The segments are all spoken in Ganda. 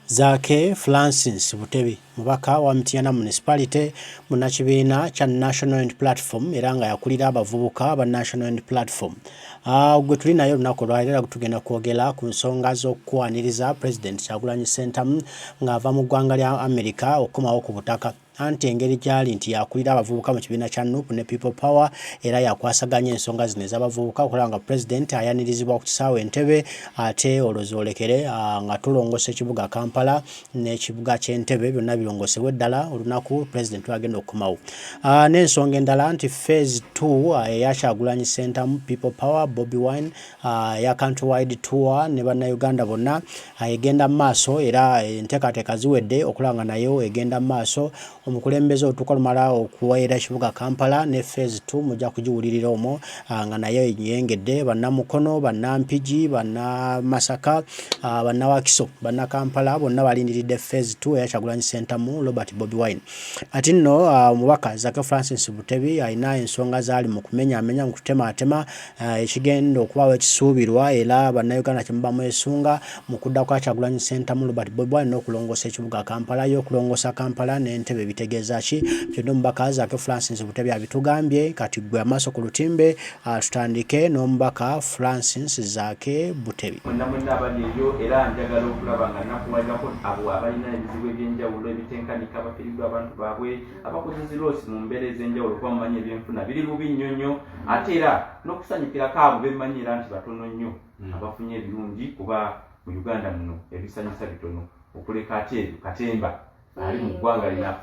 Zaake Francis Butebi mubaka wa Mityana Municipality, munnakibiina kya National Unity Platform era nga yakulira abavubuka ba National Unity Platform. Gwe tuli naye olunaku olwaleero era tugenda kwogera ku nsonga z'okukwaniriza Pulezidenti Kyagulanyi Ssentamu ng'ava mu ggwanga lya Amerika okukomawo ku butaka. Anti engeri gy'ali nti y'akulira abavubuka mu kibiina kya nup ne People Power era y'akwasaganya ensonga zino ez'abavubuka okulaba nga Pulezidenti ayanirizibwa ku kisaawe Entebbe ate olwo zoolekere nga tulongosa ekibuga Kampala n'ekibuga ky'Entebbe byonna birongoosebwe ddala olunaku Pulezidenti lw'agenda okukomawo. N'ensonga endala nti Phase 2 eya Kyagulanyi Ssentamu People Power Bobi Wine eya Countrywide Tour ne Bannayuganda bonna egenda mu maaso era enteekateeka ziwedde okulaba nga nayo egenda mu maaso. Omukulembeze olutuuka lumala okuweera ekibuga Kampala ne Phase 2 mujja kugiwulirira omwo nga nayo eyengedde. Bannamukono, Bannampigi, Bannamasaka, Bannawakiso, Bannakampala bonna balindiridde Phase 2 eya Kyagulanyi Ssentamu Robert Bobi Wine. Ati nno omubaka Zaake Francis Butebi alina ensonga z'ali mu kumenyaamenya mu kutemaatema ekigenda okubaawo ekisuubirwa era Bannayuganda kye muba mwesunga mu kudda kwa Kyagulanyi Ssentamu Robert Bobi Wine n'okulongoosa ekibuga Kampala. Ye okulongoosa Kampala n'Entebbe bitegeeza ki? Byonna omubaka Zaake Francis Butebi abitugambye. Kati ggwe amaaso ku lutimbe tutandike n'omubaka Francis Zaake Butebi. Mwenna mwenna abali eyo era njagala okulaba nga nnakuwalirako abo abalina ebizibu eby'enjawulo ebitenkanika, abafiiriddwa abantu baabwe, abakoze zi loosi mu mbeera ez'enjawulo kuba mumanyi ebyenfuna biri bubi nnyo nnyo, ate era n'okusanyukirako abo bemmanyi era nti batono nnyo abafunye ebirungi kuba mu Uganda muno ebisanyusa bitono okuleka ate ebyo katemba ali mu ggwanga lino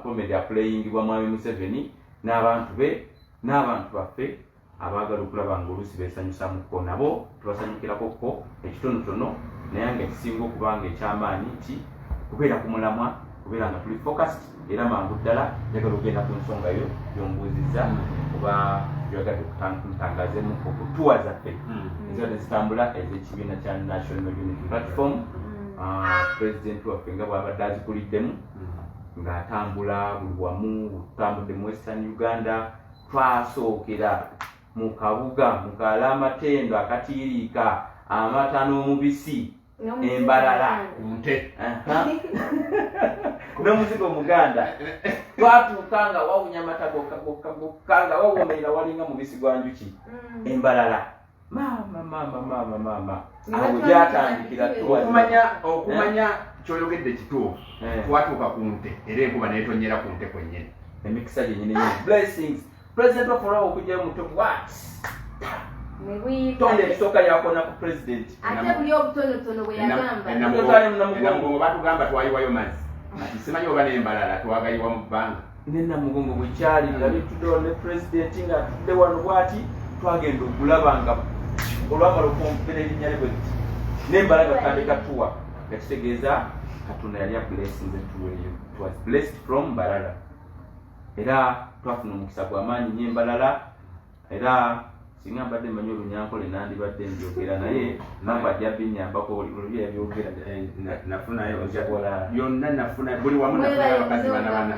comedy apuleyingibwa Mwami Museveni n'abantu be n'abantu baffe abaagala okulaba ng'oluusi beesanyusamuko nabo tubasanyukirako ko ekitonotono naye nga ekisinga okuba nga ekyamaanyi nti kubeera ku mulamwa, kubeera nga tuli focused. Era mangu ddala njagala okugenda ku nsonga yo gyombuuzizza oba gyoyagadde okutangaazemu ku tuwa zaffe ezibadde zitambula ez'ekibiina kya National Unity Platform. Pulezidenti waffe nga bw'abadde azikuliddemu ng'atambula buli wamu, tutambudde mu Western Uganda, twasookera mu kabuga mu kaalamatendo akatiiriika amata n'omubisi embalala nte n'omuzigo omuganda. Twatuuka nga wawunya amata gokka gokka gokka nga wawoomerera, walinga mubisi gwa njuki. Embalala, maama, maama, maama, maama, awo gyatandikira. Okumanya kyoyogedde kituufu. Twatuuka ku nte era enkuba netonyera ku nte kwennyini. Emikisa gyenyini, blessings. President waffe olaba okugyayo muto what tonda ekisooka yakona ku president. Ate buli obutonotono bwe yagamba. Enamugongo batugamba twayiwayo mazzi, kati simanyi oba n'embalala twagayiwa mu bbanga. Nenamugongo bwekyali nga bituddewo ne president ng'atudde wano bwati, twagenda okulaba nga olwamala okwongera erinnya lye bwe liti nembala nga tutandika tuwa, nga kitegeeza Katonda yali ablessinze tuwa eyo. It was blessed from Mbarara era twafuna omukisa gw'amaanyi nnyo embalala. Era singa mbadde mmanyi olunyankole nandibadde mbyogera, naye mama ajja binyambako olubya yabyogera. Nafunayo yonna, nafuna buli wamu, nafunayo abakazi bana bana.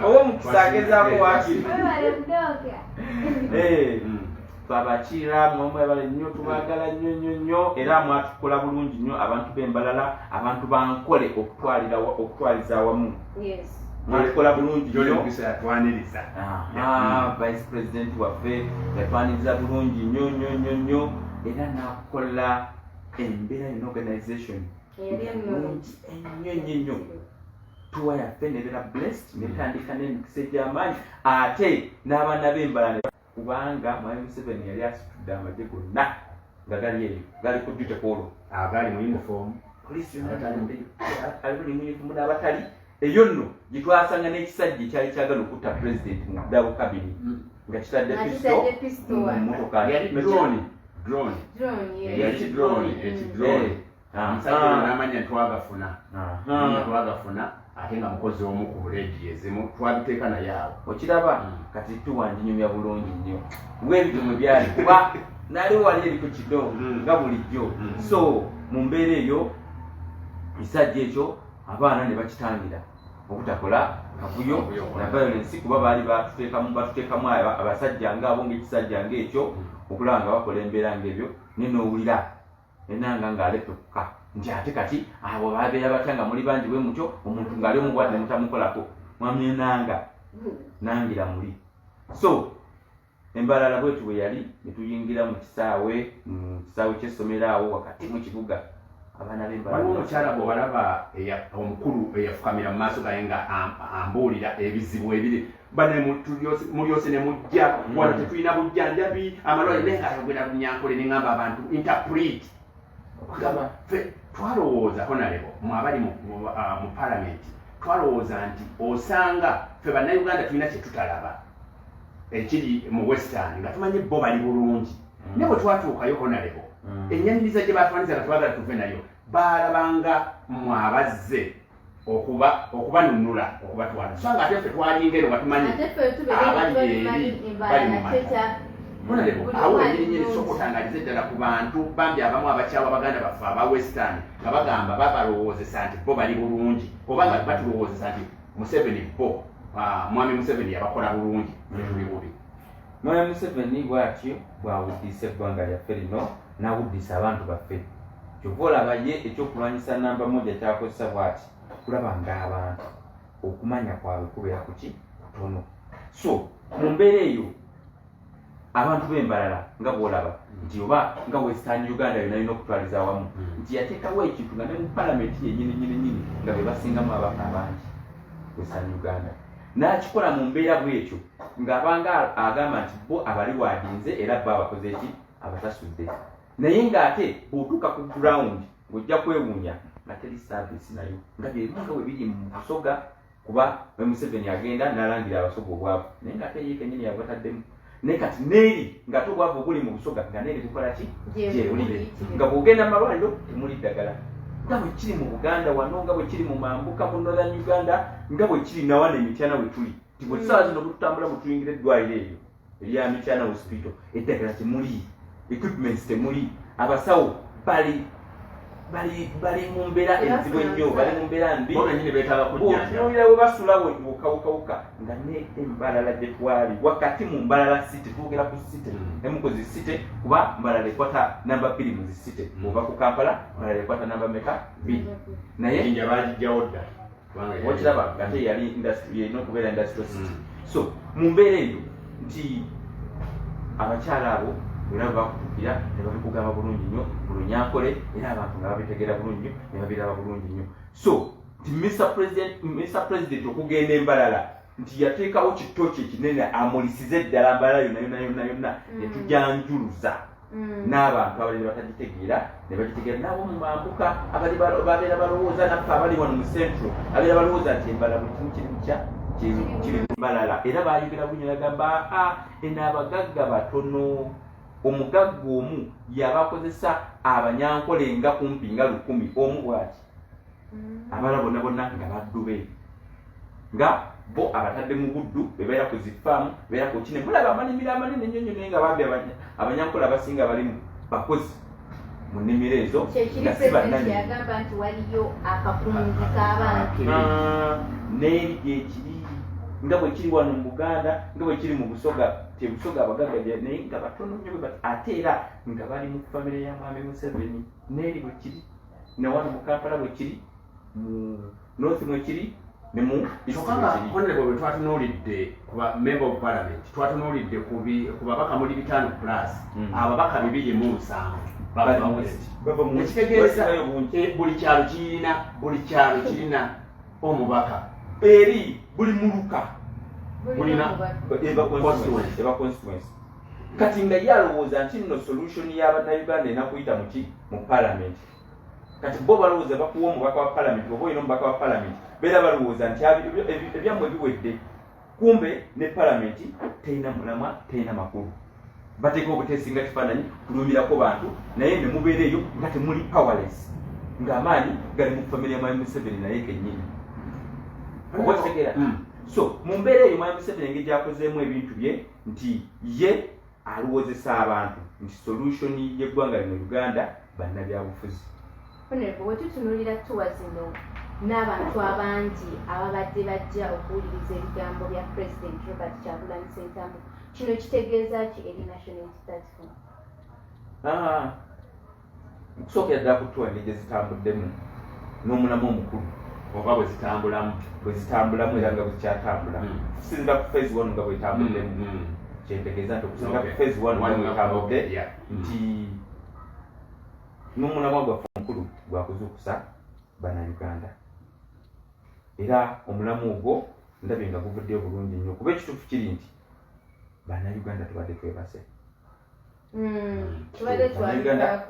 Oba omukisa agezaako wakiri. Twabakiira mwamwebale nnyo, tubagala nnyo nnyo nnyo era mwatukola bulungi nnyo abantu b'embalala, abantu bankole okutwaliza awamu mwatukola bulungi nnyo. Yatwaniriza. Vice president waffe yatwaniriza bulungi nnyo nnyo nnyo nnyo era nakola embeera yonna, organization bulungi ennyo nnyo nnyo. Tuwa yaffe nebeera blessed netandika n'emikisa egy'amaanyi ate n'abaana b'embalala, kubanga Mwami Museveni yali asitudde amagye gonna nga gali eyo, gali ku duty kwolwo. Agali mu uniform. Poliisi yonna ali mu uniform n'abatali. Eyo nno gye twasanga n'ekisajja ekyali kyagala okutta president mu double cabin nga kitadde pistol mu mmotoka. Yali drone, drone, yali drone, ekidrone. Omusajja oyo n'amanya twagafuna, twagafuna ate nga mukozi omu ku rediyo ezimu twabiteeka naye awo. Okiraba kati tuwanjinyumya bulungi nnyo bwebityo mwe byali, kuba nali wali eri ku kido nga bulijjo. So mu mbeera eyo ekisajja ekyo abaana ne bakitangira obutakola kavuyo na violence, kuba baali batuteekamu abasajja ngaabo ngaekisajja ngaekyo okulaba nga bakola embeera ngaebyo, nenowulira. Enanga ng'alepekuka nti ate kati abo babeera batya nga muli bangi bwe mutyo, omuntu ng'ali omu bwati nemutamukolako. Mwami Enanga nangira muli. So Embalala bwetu bwe yali, ne tuyingira mu kisaawe, mu kisaawe ky'essomero awo wakati mu kibuga, abaana b'Embalala. Waliwo omukyala gwe walaba omukulu eyafukamira mu maaso gange nga ambuulira ebizibu ebiri bane mulyose ne mujja wano tetulina bujjanjabi, amalwaliro, naye nga ayogera Lunyankole ne ŋŋamba abantu interpret. Okugamba ffe twalowooza, Honorable, mwe abali mu palamenti, twalowooza nti osanga ffe Bannayuganda tulina kye tutalaba ekiri mu Western, nga tumanyi bo bali bulungi. Naye bwe twatuukayo, Honorable, ennyaniriza gye batwaniza nga twagala tuve nayo, baalabanga mwe abazze okubanunula okubatwala, so nga ate ffe twalinga eno nga tumanyi Ate ffe tubeera abali tuba eri tumanyi bali mu Embalala mata. Honorable, Buli awo omu wenyini nyini ali sokotangalize ddala ku bantu bambi abamu abakyawa baganda baffe aba Western, nga bagamba babalowoozesa nti bo bali bulungi, oba nga batulowoozesa nti Museveni bo, mwami Museveni yabakola bulungi, ffe tuli bubi. Mwami Museveni bw'atyo bw'awuddisa eggwanga lyaffe lino, n'awuddisa abantu baffe. Kyova olaba ye ekyokulwanyisa namba moja kyakozesa bw'ati kulaba ng'abantu okumanya kwabwe kubeera kuki kutono. So mu mbeera eyo abantu b'Embalala nga bw'olaba nti oba nga Western Uganda yonna yina okutwaliza awamu, nti yateekawo ekintu nga ne mu palamenti yennyini nyini nyini nga be basingamu abaka abangi Western Uganda, n'akikola mu mbeera bw'etyo ng'abanga agamba nti bo abali waadinze era bo abakoze eki abasasudde, naye ng'ate bw'otuuka ku ground ng'ojja kwewuunya nga teri service nayo, nga byerimu nga bwe biri mu Busoga, kuba we Museveni agenda n'alangira Abasoga obwavu, naye ng'ate ye kennyini yabataddemu. Naye kati neeri ng'ate obwavu obuli mu Busoga nga neeri bukola ki? Gyebuli, nga bw'ogenda mu malwaliro temuli ddagala, nga bwe kiri mu Buganda wano, nga bwe kiri mu Mambuka mu Northern Uganda, nga bwe kiri nawano Emityana we tuli, nti bwe tusaawa zino bwetutambula bwe tuyingira eddwaliro eryo erya Mityana Hospital, eddagala temuli, equipments temuli, abasawo bali bali bali mu mbeera enzibu ennyo, bali mu mbeera mbi. Bo bennyini beetaaga kujjanjaba. Otunuulira we basula wokawukawuka nga ne Embalala gye twali wakati mu Mbalala City, twogera ku city, emu ku zi city, kuba Mbalala ekwata namba 2 mu zi city. Oba ku Kampala, Mbalala ekwata namba meka? 2. Naye Jinja bagijjawo dda kubanga okiraba ngate yali industry, erina okubeera industrial city. So mu mbeera eyo nti abakyala abo era bakutukira ne babikugamba bulungi nnyo mu Lunyankole, era abantu nga babitegeera bulungi nnyo ne babiraba bulungi nnyo. So nti Mr President okugenda Embalala nti yateekawo kitooki ekinene amulisize ddala Mbalala yonna yonna yonna yonna, ne tujanjuluza n'abantu abalala batagitegeera ne bagitegeera, n'abo mu mambuka abali babeera balowooza, naffe abali wano mu Central abeera balowooza nti Embalala buli kimu kiri mukya kiri Mbalala. Era bayogera bunyo yagamba, aa eno abagagga batono, omugagga omu yaba akozesa Abanyankole nga kumpi nga 1000 omu bwati, abalala bonna bonna nga baddu be, nga bo abatadde mu buddu, bebeera ku zifaamu, beera ku kine, mulaba amalimiro amanene nnyo nnyo, naye nga bambi Abanyankole abasinga balimu bakozi mu nnimiro ezo Kyekiri nga si Pulezidenti bannannyini. yagamba nti waliyo akakungu k'abantu. Ah, n'eri gyekiri nga bwe kiri wano mu Buganda, nga bwe kiri mu Busoga, te Busoga abagagga naye nga batono nnyo bwe bati, ate era nga bali mu famire ya mwami Museveni. N'eri bwe kiri, ne wano mu Kampala bwe kiri, mu North mwe kiri, ne mu East Kyokka nga mwe kiri. Honorable, bwe twatunuulidde ku ba member of parliament, twatunuulidde ku babaka muli 500 plus, ababaka 207 Bali bava mu West. West. Bava mu West. Ekitegeeza Basingayo bungi. buli kyalo kirina omubaka. Eri buli muluka Bulina eba constituency, eba constituency. Kati nga ye alowooza nti nno solution y'Abannayuganda erina kuyita muki? Mu parliament. Kati bo balowooza bakuwa omubaka wa parliament, oba olina omubaka wa parliament, beera balowooza nti ebyammwe biwedde. Kumbe ne parliament terina mulamwa, terina makulu, bateeka obuteesinga kifaananyi kulumbirako bantu, naye ne mubeera eyo nga temuli powerless, ng'amaanyi gali mu famire ya mwami Museveni naye kennyini, oba okitegeera? So mu mbeera eyo mwami Museveni engeri gyakozeemu ebintu bye nti ye alowoozesa abantu nti solution y'eggwanga lino Uganda bannabyabufuzi. Honorable, bwe tutunuulira tuwa zino n'abantu abangi ababadde bajja okuwuliriza ebigambo bya President Robert Kyagulanyi Ssentamu, kino kitegeeza ki eri National Unity Platform? Ah, Okusookera ddala ku tour engeri gye zitambuddemu n'omulamwa omukulu oba bwe zitambulamu, bwe zitambulamu era nga bwezikyatambula, kusinzira ku phase one nga bwetambuddemu. Kyentegeeza nti okusinzira ku phase one nga bwetambudde, nti n'omulamwa gwaffe omukulu gwakuzuukusa Bannayuganda, era omulamu ogwo ndabye nga guvuddeyo bulungi nnyo, kuba ekituufu kiri nti Bannayuganda tubadde twebase.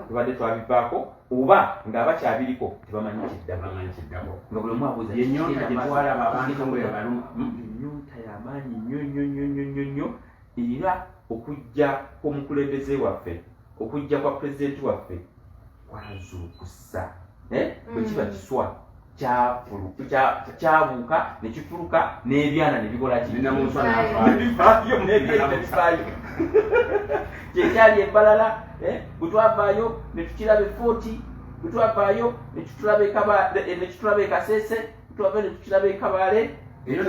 Tubadde twabivaako oba ng'abakyabiriko tebamanyi kiddako, nga buli omu abuuza. Ennyonta gye twalaba abantu bwe baluma. Ennyonta y'amaanyi nnyo nnyo nnyo nnyo nnyo nnyo, era okujja kw'omukulembeze waffe, okujja kwa pulezidenti waffe kwazuukusa. Bwe kiba kiswa kyabuuka ne kifuluka n'ebyana ne bikola ki, bivaayo, n'ebyana ne bivaayo. Kyekyali embalala bwe twavaayo ne tukiraba efooti, bwe twavaayo ne kitulaba ekasese, twavaayo ne tukiraba ekabaale. Eyo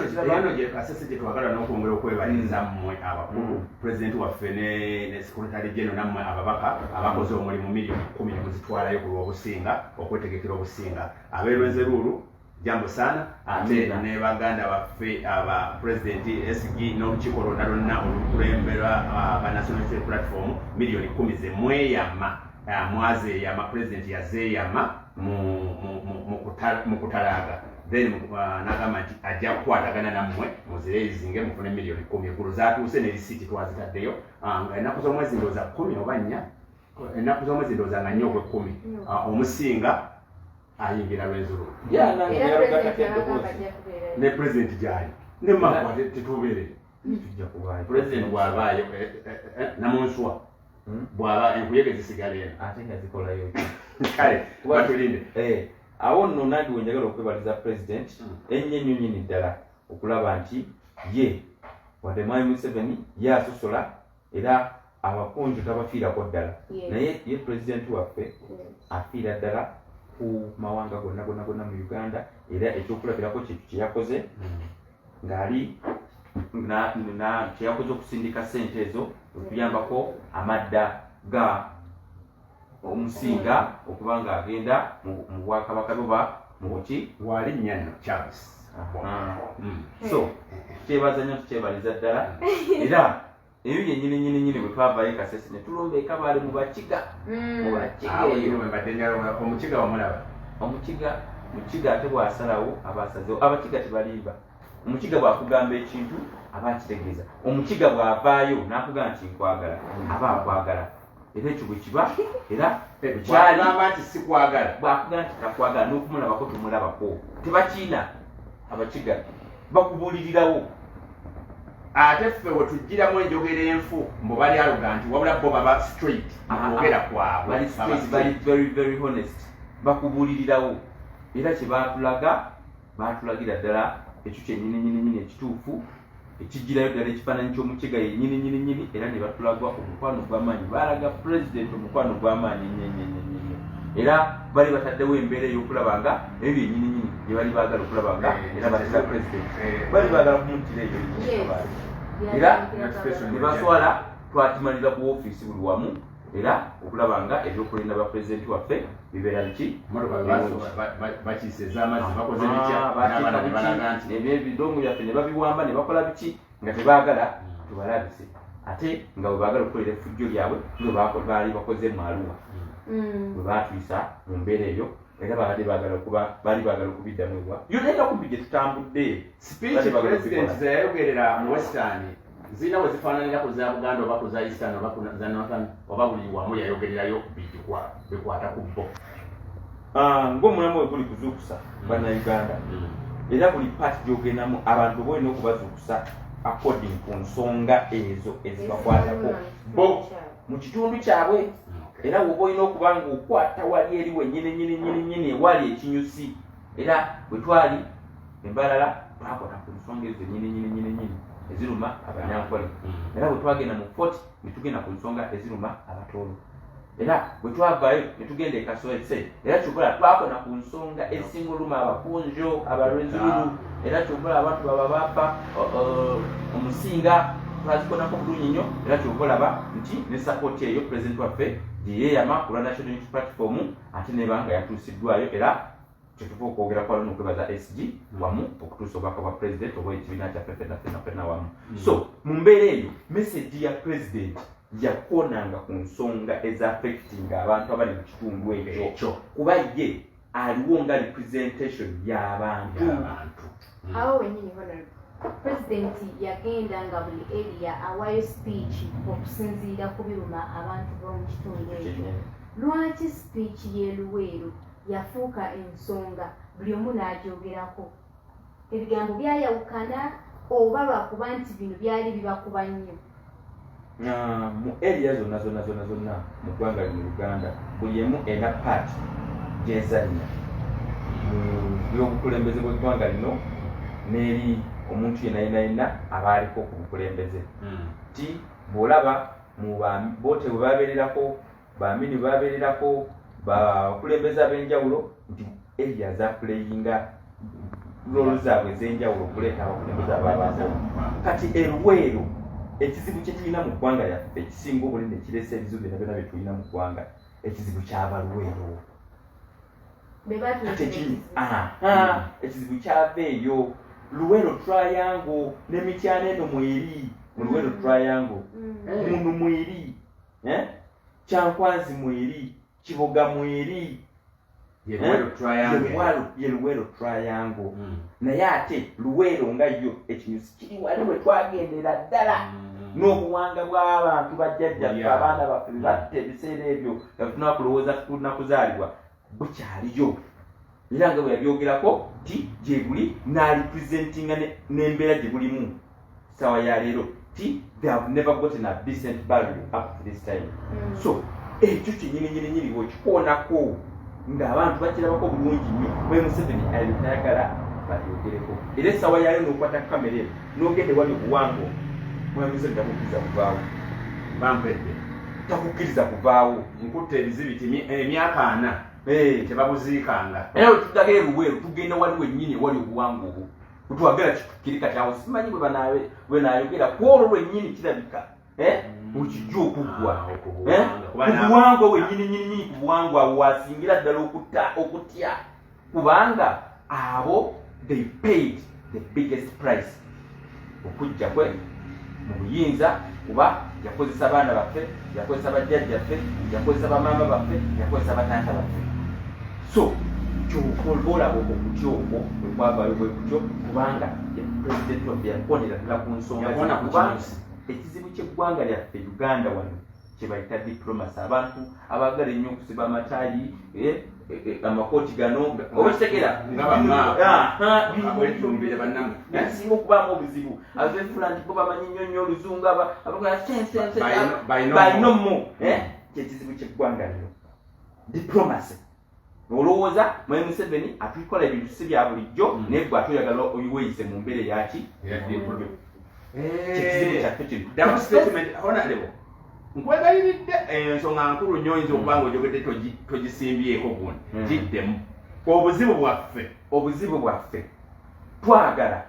gye Kasese gye twagala n'okwongera okwebaliza mmwe abakulu, pulezidenti waffe ne secretary general, nammwe ababaka abakoze omulimu, 10 million ne muzitwalayo ku lw'obusinga, okwetegekera obusinga. Abeerwenzeruru, jambo sana. Ate ne baganda baffe aba pulezidenti SG n'olukiiko lwonna lwonna olukulemberwa aba National Unity Platform, 10 million ze mweyama, mwazeeyama, pulezidenti yazeeyama mu kutalaaga, then n'agamba nti ajja kukwatagana nammwe muzireezinge mufune 10 million. Eggulu zatuuse ne risiiti twazitaddeyo nga ennaku z'omwezi ndowooza 14, ennaku z'omwezi ndowooza nga 4 ogw'ekkumi. Omusinga ayingira Lwenzulu. Ne pulezidenti gyali ne makwa tetubeerere. Pulezidenti bw'abaayo namunswa bw'aba enkuyege zisigala eno. Ate nga zikolayo. Kale batulinde. Awo nno nange wenjagala okwebaliza pulezidenti ennyo ennyo nnyini ddala, okulaba nti ye wadde Mwami Museveni ye asosola era abakunju tabafiirako ddala, naye ye pulezidenti waffe afiira ddala ku mawanga gonna gonna gonna mu Uganda. Era ekyokulabirako kyekyo kyeyakoze ng'ali kyeyakoze okusindika sente ezo okuyambako amadda ga omusinga okuba ng'agenda mu bwakabaka buba mu buki. Walinnya nno Charles. So kyebaza nnyo, tukyebaliza ddala. Era ebyo byennyini nyini nyini bwe twavayo e Kasese ne tulumba ekabaale mu Bakiga, mu Bakiga eyo. Mbadde njagala omukiga wamulaba. Omukiga, mukiga ate bw'asalawo aba asazewo. Abakiga tebalimba. Omukiga bw'akugamba ekintu aba akitegeeza. Omukiga bw'avaayo n'akugamba nti nkwagala, aba akwagala, era ekyo bwe kiba era bwekyali. Bwagamba nti sikwagala? Bw'akugamba nti takwagala, n'okumulabako tumulabako tebakiina. Abakiga bakubuulirirawo. Ate ffe we tugiramu enjogera enfu mbu bali arrogant, wabula bo baba straight mu kwogera kwabwe. Bali straight, bali very very honest, bakubuulirirawo. Era kye baatulaga, baatulagira ddala ekyo kyennyini nyini nyini ekituufu ekigirayo ddala ekifaananyi ky'omukiga yennyini nyini nyini. Era ne batulaga omukwano gw'amaanyi, baalaga pulezidenti omukwano gw'amaanyi ennyo ennyo ennyo ennyo ennyo. Era bali bataddewo embeera ey'okulaba nga ebyo byennyini nyini bye bali baagala okulaba nga era batira pulezidenti, bali baagala kumuttira eyo yennyini. Era ne baswala, twakimalira ku woofiisi buli wamu, era okulaba nga ebyokulinda bya pulezidenti waffe bibeera biki. Motoka bakiisa ez'amazzi, bakoze bitya? N'abaana ne balaga nti ebidongo byaffe ne babiwamba ne bakola biki nga tebaagala tubalabise, ate nga bwe baagala okukolera effujjo lyabwe nga baali bakoze mu Aluwa bwe baatuyisa mu mbeera eyo. Era babadde baagala okuba, baali baagala okubiddamu ewa yonna era kumpi gye tutambudde. Speech president zeyayogerera mu Western zirina we zifaananira ku za Buganda oba ku za Eastern oba ku za Northern, oba buli wamu yayogererayo bikwata ku bo? Ah, ng'omulamwa we guli kuzuukusa Bannayuganda, era buli part gy'ogendamu abantu oba olina okubazuukusa according ku nsonga ezo ezibakwatako bo mu kitundu kyabwe. Era woba olina okuba nga okwata wali eri wennyini nyini nyini nyini ewali ekinyusi. Era bwe twali embalala twakwata ku nsonga ezo nyini nyini nyini nyini eziruma Abanyankole. Era bwe twagenda mu Fort ne tugenda ku nsonga eziruma Abatoolo. Era bwe twavaayo ne tugenda e Kasese, era kyobola twakona ku nsonga ezisinga oluma Abakunjo, Abalwenzululu. Era kyobola abantu baba bafa omusinga. Twazikonako bulungi nnyo, era kyova olaba nti ne support eyo president waffe gye yeeyama ku lwa National Unity Platform ate neba nga yatuusiddwayo. Era kyetuva okwogera kwa luno okwebaza SG wamu okutuusa obubaka bwa president oba ekibiina kyaffe fenna fenna fenna wamu. So mu mbeera eyo, message ya president yakoonanga ku nsonga ezaaffectinga abantu abali mu kitundu ekyo, ekyo, kuba ye aliwo nga representation y'abantu. Y'abantu. Awo wenyini, honorable, pulezidenti yagenda nga buli area awayo speech okusinziira ku biruma abantu b'omu kitundu ekyo. Lwaki speech y'e Luweero yafuuka ensonga, buli omu n'agyogerako, ebigambo byayawukana, oba lwakuba nti bino byali bibakuba nnyo? Mu area zonna zonna zonna zonna mu ggwanga lino Uganda, buli emu ena part gyezannya mu byobukulembeze bw'eggwanga lino n'eri omuntu yenna yenna yenna aba aliko ku bukulembeze. Ti bw'olaba mu bote bwe babeererako, bamini bwe babeererako, bakulembeze ab'enjawulo, nti area zaplayinga role zaabwe ez'enjawulo okuleeta abakulembeze ababaako. Kati eRuweero, ekizibu kye tulina mu ggwanga lyaffe ekisinga obunene kireese ebizibu byonna byonna bye tulina mu ggwanga, ekizibu ky'Abaluweero. Be batuleetera Kati ekizibu. Aha, ekizibu kyava eyo Luweero Triangle n'Emityana eno mweri mu Luweero Triangle, muno mweri, eh? Kyankwanzi mweri, Kiboga mweri. Ye Luweero Triangle. Ye Luweero Triangle. Naye ate Luweero nga yo ekinyusi kiri wali we twagendera ddala n'obuwanga bw'abantu bajjajjaffe, abaana baffe be batta ebiseera ebyo nga tulina kulowooza tulina kuzaalibwa, bukyaliyo. Era nga bwe yabyogerako ti gye buli n'alipresentinga n'embeera gye bulimu sawa ya leero, ti they have never gotten a decent burial up to this time. So ekyo kyenyini nyini nyini bwekikoonako ng'abantu bakirabako bulungi nnyo, mwe Museveni ayo tayagala babyogereko. Era essaawa yaayo n'okwata kamera eno n'ogenda ewali obuwango, mwe Museveni takukkiriza kuvaawo. Bampedde. Takukkiriza kuvaawo. Nkutte ebizibiti emyaka 40 tebabuziikanga. Era bwe tuddaga eRuweero, tugenda wali wennyini ewali obuwangwa obwo bwetwagala kitukire. Kati awo simanyi bwe naayogera ku olwo lwennyini, kirabika okijja okuggwa. Ah, Eh? okubuwanga. Ku buwangwa wennyini nyini nyini, ku buwangwa awo wasingira ddala okutta okutya, kubanga abo they paid the biggest price okujja kwe mu buyinza, kuba yakozesa baana baffe, yakozesa bajjajjaffe, yakozesa bamaama baffe, yakozesa bataata baffe. So kyokola olaba okutya okwo bwe kwavaayo bwe kutyo, kubanga president waffe yakonera ddala ku nsonga Yakoona zino, ku kubanga kinyusi. Ekizibu ky'eggwanga lyaffe Uganda wano kye bayita diplomacy, abantu abaagala ennyo okusiba amataayi, amakooti gano, oba kitegeera. Nga bamaapu. Aha, Abwetumbire bannammwe. Ekisinga okubaamu obuzibu, abeefula nti bo bamanyi nnyo nnyo oluzungu, abakola sensense. Balina Balina kyekizibu ky'eggwanga lino, diplomacy. Olowooza mwami Museveni atukola ebintu si bya bulijjo, naye gwe ate oyagala oyiweeyise mu mbeera eyaki. Kyekizibu kyaffe kino. Ddamu statement, honorable. Nkwegayiridde, ensonga nkulu nnyo, oyinza okuba nga oyogedde togisimbyeko gundi. Giddemu. Obuzibu bwaffe. Obuzibu bwaffe, twagala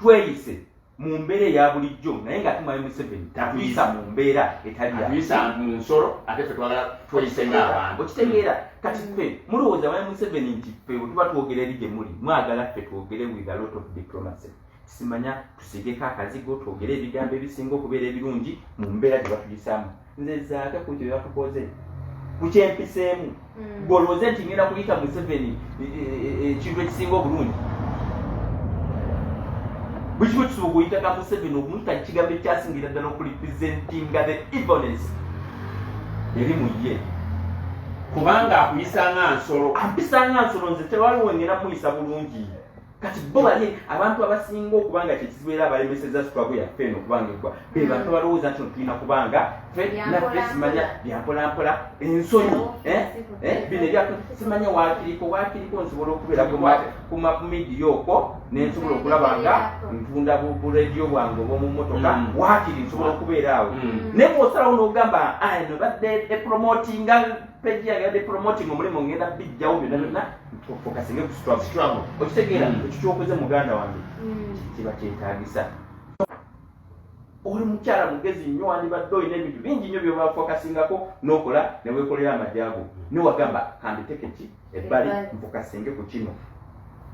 tweyise mu mbeera eya bulijjo, naye nga ate mwami Museveni tatuyisa mu mbeera etali ya Atuyisa mu nsolo, ate ffe twagala tweyise ng'abantu. Okitegeera? Kati ffe mulowooza mwami Museveni nti ffe bwe tuba twogera eri gye muli, mwagala ffe twogere with a lot of diplomacy, simanya tusigeko akazigo, twogere ebigambo ebisinga okubeera ebirungi mu mbeera gye batuyisaamu? Nze zaake ku kyo batukoze, ku kyempiseemu, gwe olowooze nti ngenda kuyita Museveni ekintu ekisinga obulungi? Buli kimu kisobola okuyita ka Museveni, okumuyita ekigambo ekyasingira ddala okurepresentinga the evilness eri mu ye. Kubanga akuyisa nga nsolo. Ampisa nga nsolo. Nze tewaliwo ngenda muyisa bulungi. Kati bo bali abantu abasinga okuba nga kyekizibu era abalemeseza struggle yaffe eno okubanga eggwa, be bantu abalowooza nti no tulina kubanga ffe naffe simanya byampolampola, ensonyi, eh? Eh? Bino ebya simanya wakiriko wakiriko, nsobola okubeera ku mamedia okwo nensobola okulaba nga ntunda burediyo bwange obwomu mmotoka, wakiri nsobola okubeera awo. Naye bw'osalawo n'ogamba, "Ah, eno badde epromotinga page yange, yadde promoting omulimu, ngenda bijjawo byonna byonna, focusinge ku struggle." ; Struggle. Okitegeera? Ekyo kyokoze, muganda wange, kiba kyetaagisa. Oli mukyala mugezi nnyo, wandibadde olina ebintu bingi nnyo byobafokasingako n'okola ne weekolera amagyago, newagamba kanditeke ki ebbali nfokasinge ku kino.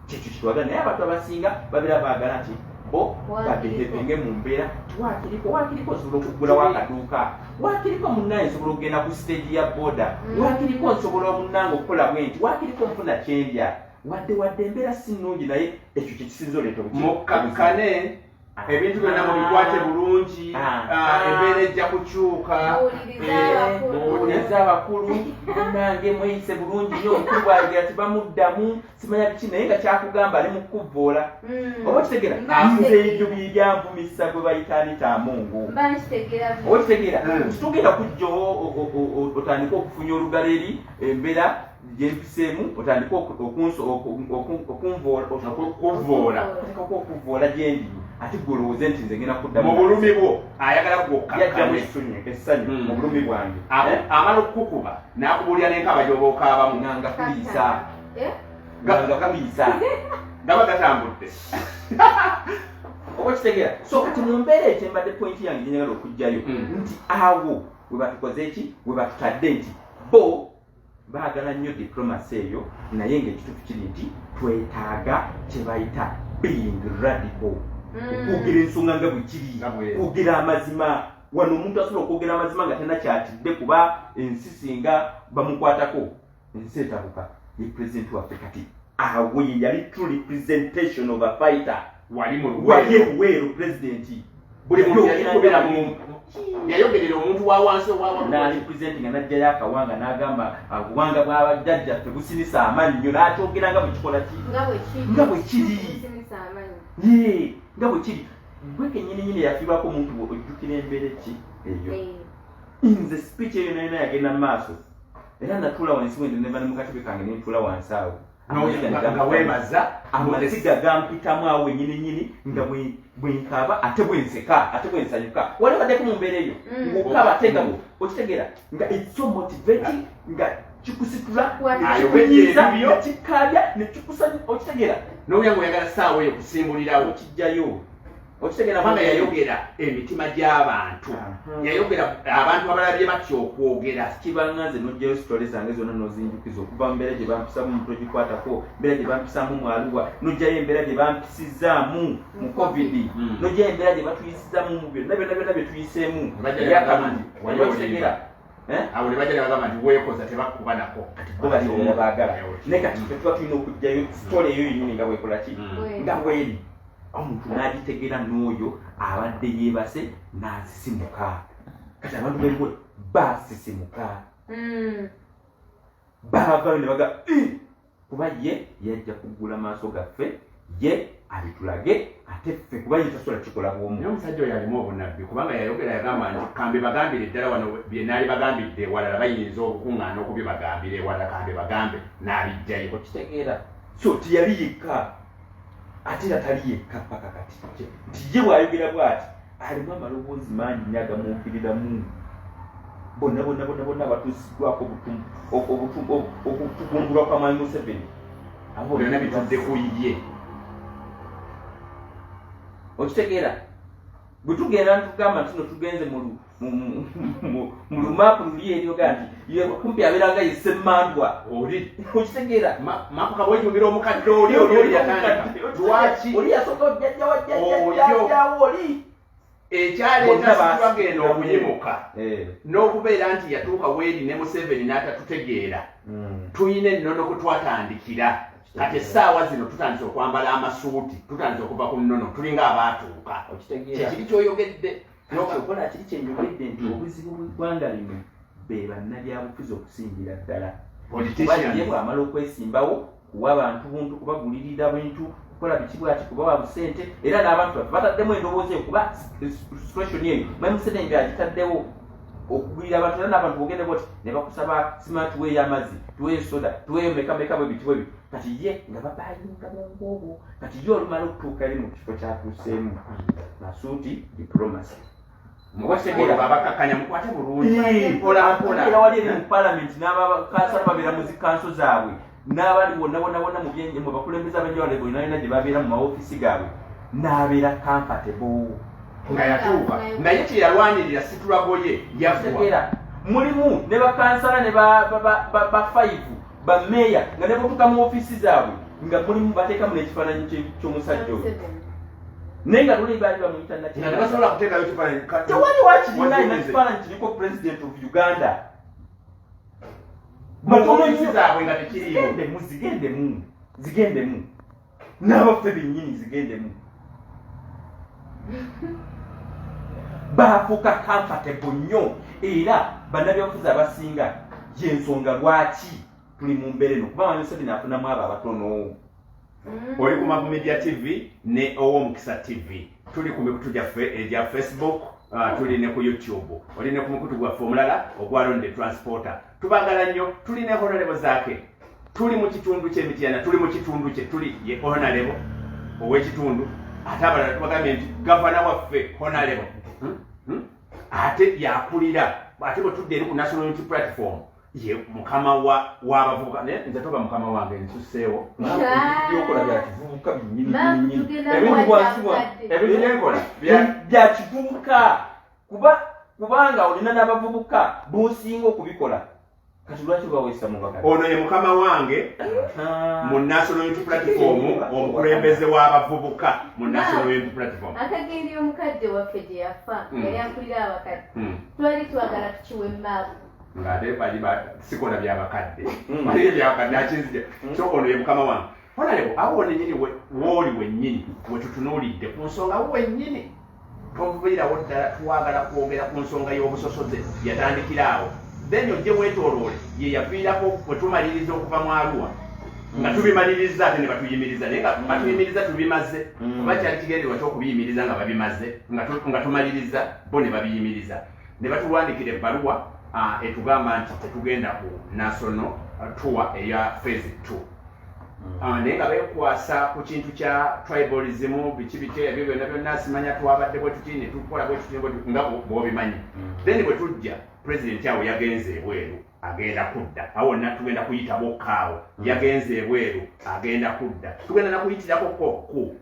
Kyekyo kitwagala, naye abantu abasinga babeera baagala nti bo babehevinge mu mbeera tiwakiriko wakiriko nsobola okuggulawo akaduuka, wakiriko munnaye nsobola okugenda ku siteegi ya boda, wakiriko nsobola omunnange okukola bwe nti, wakiriko nfuna kyendya, wadde wadde embeera si nnungi, naye ekyo kyekisinza oleeta mukkakkane, ebintu byonna mubikwate bulungi, embeera ejja kukyuka. Muwulirize abakulu nange mweyise bulungi nnyo. Omukulu bwayogera tebamuddamu, simanya biki, naye nga kyakugamba ali mu kukuvvoola. Oba okitegeera? Nze ebyo bibyanvumisa gwe bayita Anita Amungu. Oba okitegeera? Titugenda kujja otandike okufunya olugalo eri embeera gyempiseemu, otandike okuvvoola, otekako okuvvoola gyendi, ate gwe olowooze nti nze ngenda kuddamu mu bulumi bwo ayagala gwokkakkane essanyu mu bulumi bwange. Amala okukukuba n'akubuulira n'enkaba gy'oba okaabamu. Nga nga kuliisa, nga kuliisa. Gaba gatambudde. Oba okitegeera? So kati mu mbeera ekyo embadde pointi yange gyenjagala okugjayo nti awo we batukoze ki, we batutadde nti bo baagala nnyo diplomacy eyo, naye ng'ekituufu kiri nti twetaaga kye bayita being radical, okwogera ensonga nga bwe kiri, kwogera amazima. Wano omuntu asobola okwogera amazima nga talina kyatidde, kuba ensi singa bamukwatako ensi etabuka. Ye pulezidenti waffe kati awo ye yali true representation of a fighter. Wali mu wali ebuweero pulezidenti. Buli muntu yalikubira mu yayogerera omuntu wa wansi owa Nali-presenting nga najjayo akawanga n'agamba obuwanga bw'abajjajjaffe businisa amannyo, n'akyogera nga bwe kikola ki, nga bwe kiri, ye nga bwe kiri. Gwe kennyini nyini yafiirwako omuntu bwe ojjukira embeera ki eyo. Nze speech eyo yona yona yagenda mu maaso, era natuula wansi wende neva ne mu katebe kange nentuula wansi awo. Nga weebaza. Amaziga gampitamu awo wenyini nyini, nga bwe nkaaba ate bwe nseka ate bwe nsanyuka. Wali obaddeko mu mbeera eyo ng'okaaba ate nga okitegeera nga it's so motivating, nga kikusitula, Ayogedde ebibyo. nga kikaabya nekikusanya, okitegeera? N'owulira ng'oyagala ssaawa eyo kusimbulirawo. Okijjayo, okitegeera? Kubanga yayogera emitima gy'abantu, yayogera abantu abalala bye batya okwogera. Kibanga nze nojjayo story zange zonna nozinjukiza okuva mu mbeera gye bampisamu mu togikwatako, mbeera gye bampisaamu mu Arua, nojjayo embeera gye bampisizaamu mu COVID, nojjayo embeera gye batuyisizaamu mu byonna byonna byonna bye tuyiseemu. Bajja ne bagamba nti wali Okitegeera? Eh? Awo ne bajja ne bagamba nti weekoza, tebakkuba nako. Kati bo bali baagala, naye kati ffe tuba tulina okuggyayo story eyo yennyini nga bwekola ki, nga bweri, omuntu n'agitegeera, n'oyo abadde yeebase n'asisimuka. Kati abantu beriwe basisimuka, baavayo ne baga "Ih!" Kuba ye yajja kuggula maaso gaffe, ye abitulage ate ffe, kuba ye tasobola kikola bwomu. Naye omusajja oyo alimu obunabbi, kubanga yayogera, yagamba nti kambe bagambire ddala wano bye naali bagambidde ewalala, bayinza okukuŋŋaana okubibagambira ewalala, kambe bagambe, n'abijjayo. Okitegeera? So teyali yekka, ate era tali yekka paka kati, nti ye bw'ayogera bw'ati alimu amaloboozi mangi nnyo agamwogiriramu, bonna bonna bonna bonna abatuusiddwako okutugumbulwa kwa Mwami Museveni. Abo byonna bitudde ku ye. Okitegeera? Bwe tugenda ntugamba nti no tugenze mu lumaapu luli eryoga nti ye kumpi abeera nga ye semmandwa. Oli. Okitegeera? Mapu kabwejumbira omukadde oli oli oli yatandika lwaki? Oli yasooka jjajja wa jjajjawo oli. Ekyaleeta Bonna situlagenda okuyimuka Eh. n'okubeera nti yatuuka weeri ne Museveni n'atatutegeera, tulina ennono kwe twatandikira. Kati essaawa zino tutandise okwambala amasuuti, tutandise okuva ku nnono, tulinga abaatuuka. Okitegeera? Kyekiri kyoyogedde. Kati okola kiri kyenjogedde nti obuzibu bw'eggwanga lino be bannabyabufuzi okusingira ddala, kuba ye Politicians. bw'amala okwesimbawo kuwa bantu buntu, kubagulirira bintu, kukola biki bwaki, kubawa busente, era n'abantu baffe bataddemu endowooza eyo, kuba situation eyo Mwami Museveni agitaddewo okugulira abantu, era n'abantu bogende boti ne bakusaba sima tuweeyo amazzi, tuweeyo soda, tuweeyo meka meka, bwe biti bwe biti. Kati ye nga babayinga bwongo obwo, kati ye olumala okutuuka eri mu kifo kyatuuseemu, masuuti, diplomacy. Olwo abakakkanya mukwate bulungi mpola mpola. Era wali eri mu palamenti n'abakansala babeera mu zikanso zaabwe, n'abali bonna bonna bonna mu byenje mu bakulembeze ab'enjawulo bonna yonna gye babeera mu mawofiisi gaabwe, n'abeera comfortable. Nga yatuuka nga ye kyeyalwanirira situlago ye yaggwa. Mulimu ne bakansala ne ba five bameeya nga ne batuuka mu ofiisi zaabwe nga mulimu bateekamu n'ekifaananyi ky'omusajja oyo, naye nga luli baali bamuyita nakibasobola kuteekayo kifaananyi. Tewali wakirina alina kifaananyi kiriko President of Uganda. Mu zaabwe nga tekiriiwo. Zigendemu, zigendemu, zigendemu n'abaffe bennyini, zigendemu. Baafuuka comfortable nnyo, era bannabyabufuzi abasinga yensonga lwaki tuli mu mbeera eno, kuba Museveni afunamu abo abatono. Oli ku Mavu Media TV ne Owomukisa TV. Tuli ku mikutu gyaffe egya Facebook, tuli ne ku YouTube, oli ne ku mukutu gwaffe omulala ogwa Londe Transporter. Tubagala nnyo. Tuli ne Honorable Zaake, tuli mu kitundu ky'Emityana, tuli mu kitundu kye tuli, ye Honorable ow'ekitundu. Ate abalala tubagambye nti gavana waffe Honorable, Ate yakulira, ate bwe tudda eri ku National Unity Platform, ye mukama w'abavubuka. Naye nze toba mukama wange, nsuseewo. Byokola bya kivubuka binnyini. Maapu binnyini. tugenda Ebintu kukwata wansi abakadde. Ebintu byenkola bya kivubuka, kuba kubanga olina n'abavubuka bunsinga okubikola. Kati lwaki baweesa mu bakadde? Ono ye mukama wange mu National Unity Platform, omukulembeze w'abavubuka mu National Unity Platform. Akagendi omukadde waffe gye yafa, yali akulira abakadde, twali twagala tukiwe maapu. Ng'ate bali sikola byabakadde, bali byabakadde akinzija. So ono ye mukama wange Honorable. Awo wennyini wooli wennyini wetutunuulidde ku nsonga wennyini, toviirawo ddala. Twagala kwogera ku nsonga y'obusosoze yatandikira awo, then ojje weetooloole ye yaviirako bwe tumaliriza okuva mu Arua nga tubimaliriza, ate ne batuyimiriza, naye nga batuyimiriza tubimaze. Oba kyali kigendererwa ky'okubiyimiriza nga babimaze, nga tumaliriza bo ne babiyimiriza, ne batuwandikira ebbaluwa etugamba nti tetugenda ku national tour eya phase 2. Naye nga bekwasa ku kintu kya tribalism, biki biki ebyo byonna byonna, simanya twabadde bwe tuti ne tukola bwe tuti bwe tuti, nga bw'obimanyi. Then bwe tujja, president awo yagenze ebweru, agenda kudda. Awo wonna tugenda kuyita bokka awo. Yagenze ebweru, agenda kudda, tugenda nakuyitirako ko ku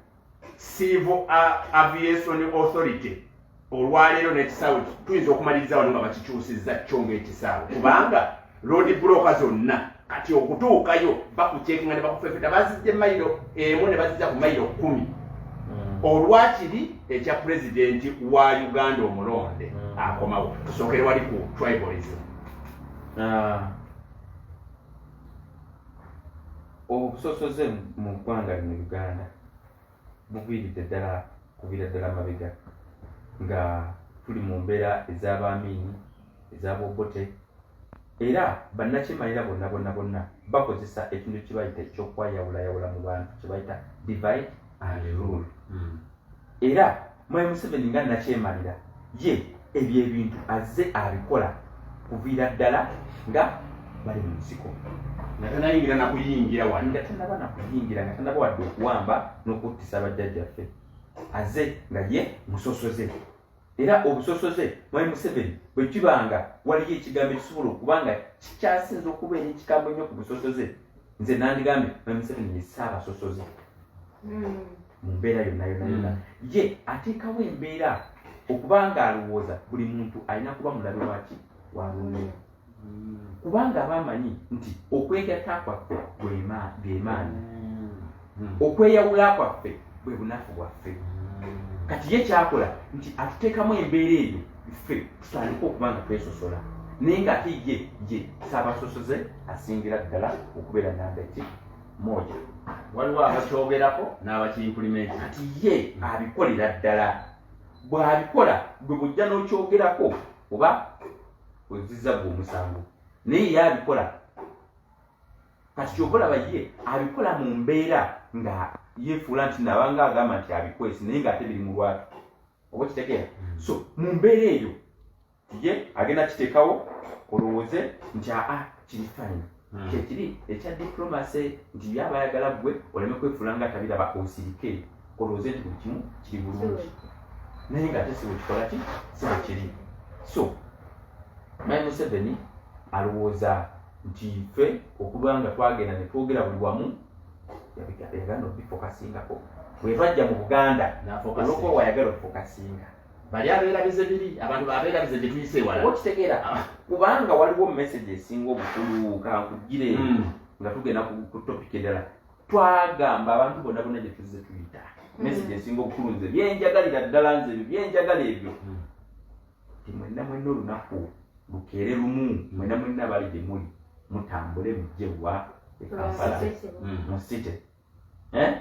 Civil Aviation Authority olwaleero n'ekisaawe tuyinza okumaliriza wano nga bakikyusizza kyo ng'ekisaawe, kubanga road block zonna kati okutuukayo bakucekinga ne bakufefeta. Bazijja emayiro 1 ne bazijja ku mayiro 10 olwakiri ekya pulezidenti wa Uganda omulonde akomawo. Tusookere wali ku tribalism. Obusosoze mu ggwanga lino Uganda buviiridde ddala kuviira ddala mabega nga tuli mu mbeera ez'Abaamiini, ez'Abobote, era bannakyemalira bonna bonna bonna bakozesa ekintu kye bayita ekyokwayawulayawula mu bantu, kye bayita divide and rule. Era Mwami Museveni nga nakyemalira ye ebyo ebintu azze abikola kuviira ddala nga bali mu nsiko. Nga tanayingira nakuyingira wano. Nga tanaba nakuyingira, nga tanaba wadde okuwamba n'okuttisa bajjajjaffe, aze nga ye musosoze. Era obusosoze Mwami Museveni bwe kibanga waliyo ekigambo ekisobola okuba nga kikyasinza okubeera ekigambo ennyo ku busosoze, nze nandigambye Mwami Museveni ye Ssaabasosoze mu mbeera yonna yonna yonna. Ye ateekawo embeera okuba nga alowooza buli muntu alina kuba mulabe waki wa munne, kubanga aba amanyi nti okwegatta kwaffe gemaanyi, okweyawula kwaffe bwe bunafu bwaffe. Kati ye kyakola nti atuteekamu embeera eyo ffe tutandike okuba nga twesosola, naye ng'ate ye ye Ssaabasosoze asingira ddala okubeera namba eki moja. Waliwo abakyogerako n'abakiimplimenti. Kati ye abikolera ddala. Bw'abikola, gwe bw'ojja n'okyogerako oba ozizza gwe omusango, naye ye abikola. Kati kyova olaba ye abikola mu mbeera nga yeefuula nti nabanga agamba nti abikwesi, naye ng'ate biri mu lwatu, oba okitegeera? So mu mbeera eyo ye agenda kiteekawo olowooze nti aa kiri fine, kyekiri ekya diplomacy, nti yaba ayagala gwe oleme kwefuula nga tabiraba, osirike olowooze nti buli kimu kiri bulungi, naye ng'ate si bwekikola ki, si bwe kiri. So Mwami Museveni alowooza nti ffe okuba nga twagenda ne twogera buli wamu, yaganda obifocusingako. Bwe twajja mu Buganda, olwokuba wayagala okufocusinga. Bali abeerabize biri, abantu abeerabize gye tuyise ewala. Oba okitegeera, kubanga waliwo message esinga obukulu, kankugire nga tugenda ku topic endala. Twagamba abantu bonna bonna gye tuzze tuyita, message esinga obukulu, nze byenjagalira ddala, nze ebyo byenjagala ebyo, ti mwenna mwenna olunaku lukeere lumu, mwenna mwenna abali gye muli mutambule mujje wa e Kampala mu city. Eh?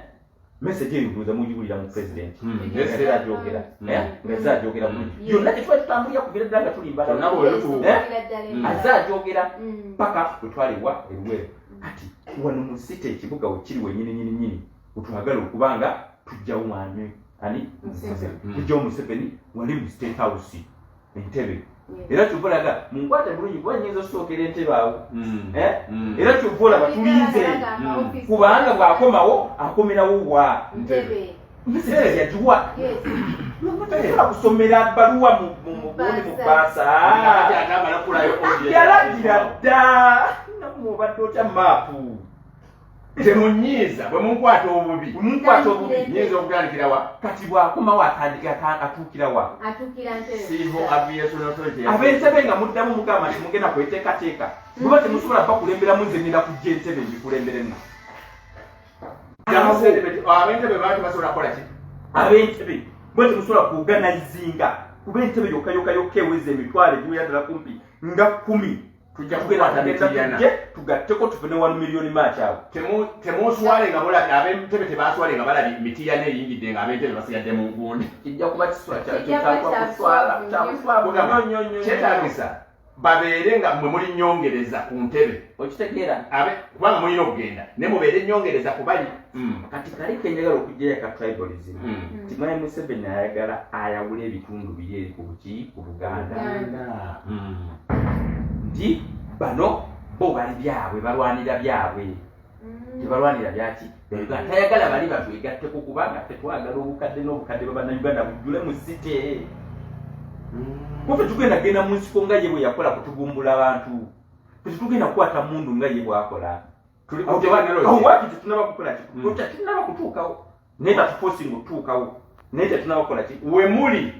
Message eyo ndowooza mugiwulira mu president nga agyogera, eh? Nga azze agyogera bulungi yonna gye tuba tutambulira kuviira ddala nga tuli mbala. Kyonna bwe lutuuka. Eh? Azze agyogera paka bwe twaliwa eruweero. Kati wano mu city, ekibuga wekiri wenyini nyini nyini, wetwagala okuba nga tujjawo mwami ani? Museveni. Tujjawo Museveni wali mu State House, Entebe. Era kyova olaga munkwate bulungi, kuba nyinza okusookera Entebe awo. Eh? Era kyova olaba tulinze, kubanga bw'akomawo akomerawo wa? Ntebe. Museveni yagiwa. Tosobola kusomera bbaluwa mu gundi mu bbaasa. Kati ate amala kukulayo audience. Yalagira dda nammwe, obadde otya maapu? Temunyiiza bwe munkwata obubi. Munkwata obubi. Nyinza okutandikira wa? Kati bw'akomawo atandika atuukira wa? Atuukira Ntebe. Civil Aviation Authority. Ab'Entebe nga muddamu mugamba nti mugenda kweteekateeka, bweba temusobola bakulemberamu, nze ngenda kujja Entebe ngikulemberemu. Ddamu statement. Ab'Entebe baba tebasobola kukola ki? Ab'Entebe bwe temusobola kuorganizinga, kuba Entebe yokka yokka yokka eweza emitwalo egiwera ddala kumpi nga 10. Tujja kukwata Mitiyana. Tujje tugatteko tufune 1 million march awo. Temuswale nga mulabye ab'Entebe, tebaswale nga balabye Mitiyana eyingidde nga ab'Entebe basigadde mu ngundi. Kijja kuba kiswa. Kijja kuba kyakuswala. Kyakuswala. Kugamba, Nnyo, nnyo, nnyo. kyetaagisa babeere nga mmwe muli nyongereza ku ntebe. Okitegeera? Abe kubanga mulina okugenda ne mubeere nyongereza ku bali. Kati kali kenjagala okugjayo ka tribalism. Timanyi Museveni ayagala ayawule ebitundu biri eri ku buki, ku Buganda, nti bano bo bali byabwe, balwanira byabwe, tebalwanira byaki bya Uganda. Tayagala bali batwegatteko, kubanga ffe twagala obukadde n'obukadde bwabannayuganda bujjule mu city. Kufe tugenda genda mu nsiko nga ye bwe yakola kutugumbula abantu. Ffe tetugenda kukwata mundu nga ye bwakola. Tuli ku Awo technology. Awo waki tetunaba kukola ki? Tetunaba kutuukawo, naye batuforcinga okutuukawo, naye tetunaba kukola ki? We muli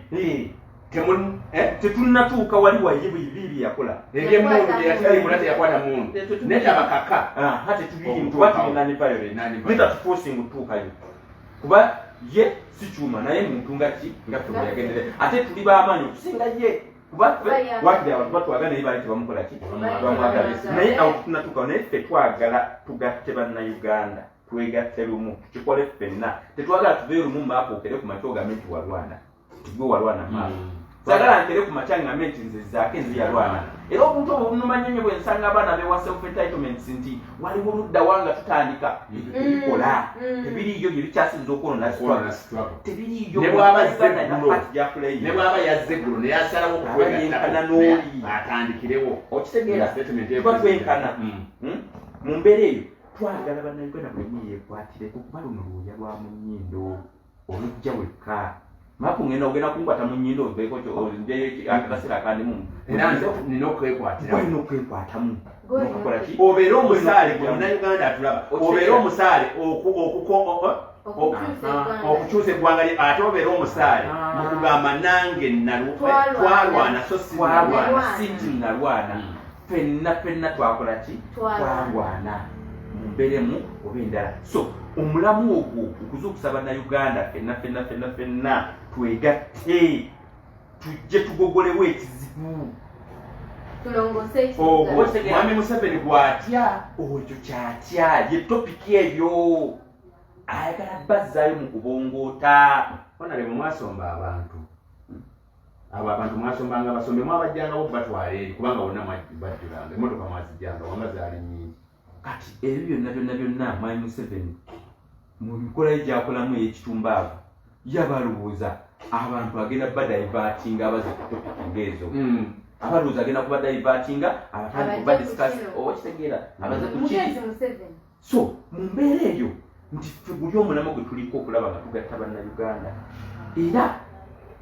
temu, eh? Tetunnatuuka wali waye bwe bye yakola. Ebyemmundu teyatalibula, teyakwata mundu netabakaka. Aha, tetubirimu kuba tuli non-violent. Non-violent. Naye tatuforcinga okutuukayo, kuba ye si kyuma, naye muntu nga ki, nga ffe bwe yagendere. Ate tuli b'amaanyi okusinga ye, kuba ffe Kuba ye- wakiri abantu batwagala, naye baali tebamukola ki? Baali Bamwagala. tebamwagala. Naye awo tetunnatuukawo, naye ffe twagala tugatte bannayuganda, twegatte lumu, tukikole ffenna. Tetwagala tuveeyo lumu maapu, okere ku makya ogambe nti walwana, tigwe walwana maapu. Sagala nkere ku makya ngambe nti nze zaake nze yalwana. Era obuntu obwo bunuma nnyo nnyo bwe nsanga abaana bewa self entitlements nti waliwo ludda wa nga tutandika ebyo tebikola. Tebiriiyo, bye bikyasinza okwonona Okwonona struggle. struggle. Tebiriiyo. Ne bw'aba azze Uganda erina eggulo. part gy'apulayinga. Ne bw'aba yazze eggulo naye asalawo Aba yenkana n'oli. Atandikirewo. Okitegeera? Statement Tuba twenkana. Mu mbeera eyo twagala bannayuganda buli omu yeekwatireko, kuba luno lwoya lwa mu nnyindo olujja wekka. Maapu ngenda ogenda kunkwata mu nnyindo oveeko njeyo akakaseera akandimu. Era nze nina okwekwatira. Olina okwekwatamu. Gwe olina Nokakola ki? Obeere omusaale, gwe munnayuganda atulaba, Okitegeera? obeere omusaale Okukyusa eggwanga. Okukyusa eggwanga lye, ate obeere omusaale mu kugamba nange Twalwana. twalwana so si Twalwana. nalwana. Si nti nalwana. Ffenna ffenna twakola ki? Twalwana. Twalwana mu mbeera emu oba endala. So omulamu ogwo okuzuukusa bannayuganda ffenna ffenna ffenna ffenna twegatte, tujje tugogolewo ekizibu. Tulongoose Ogwo ekibuga. mwami Museveni gwatya. Ekyo kyatya, ye topic eyo ayagala bazzaayo mu kubongoota. Honorable, mwasomba abantu abo, abantu mwasombanga basombe, mwabajjangawo batwala eri, kubanga bonna bajjulanga emotoka, mwazijjanga wanga zaali nyingi. Kati ebyo byonna byonna byonna, mwami Museveni mu nkola ye gyakolamu ey'ekitumbaavu, yaba alowooza abantu agenda badivertinga abaze ku topic ng'ezo. Abalowooza agenda kuba divertinga abatandika Abajje obadiscuss. ku kino. Oba okitegeera, abaze ku kiri. Mugezi Museveni. So mu mbeera eyo nti ffe guli omulamwa gwe tuliko okulaba nga tugatta bannayuganda, era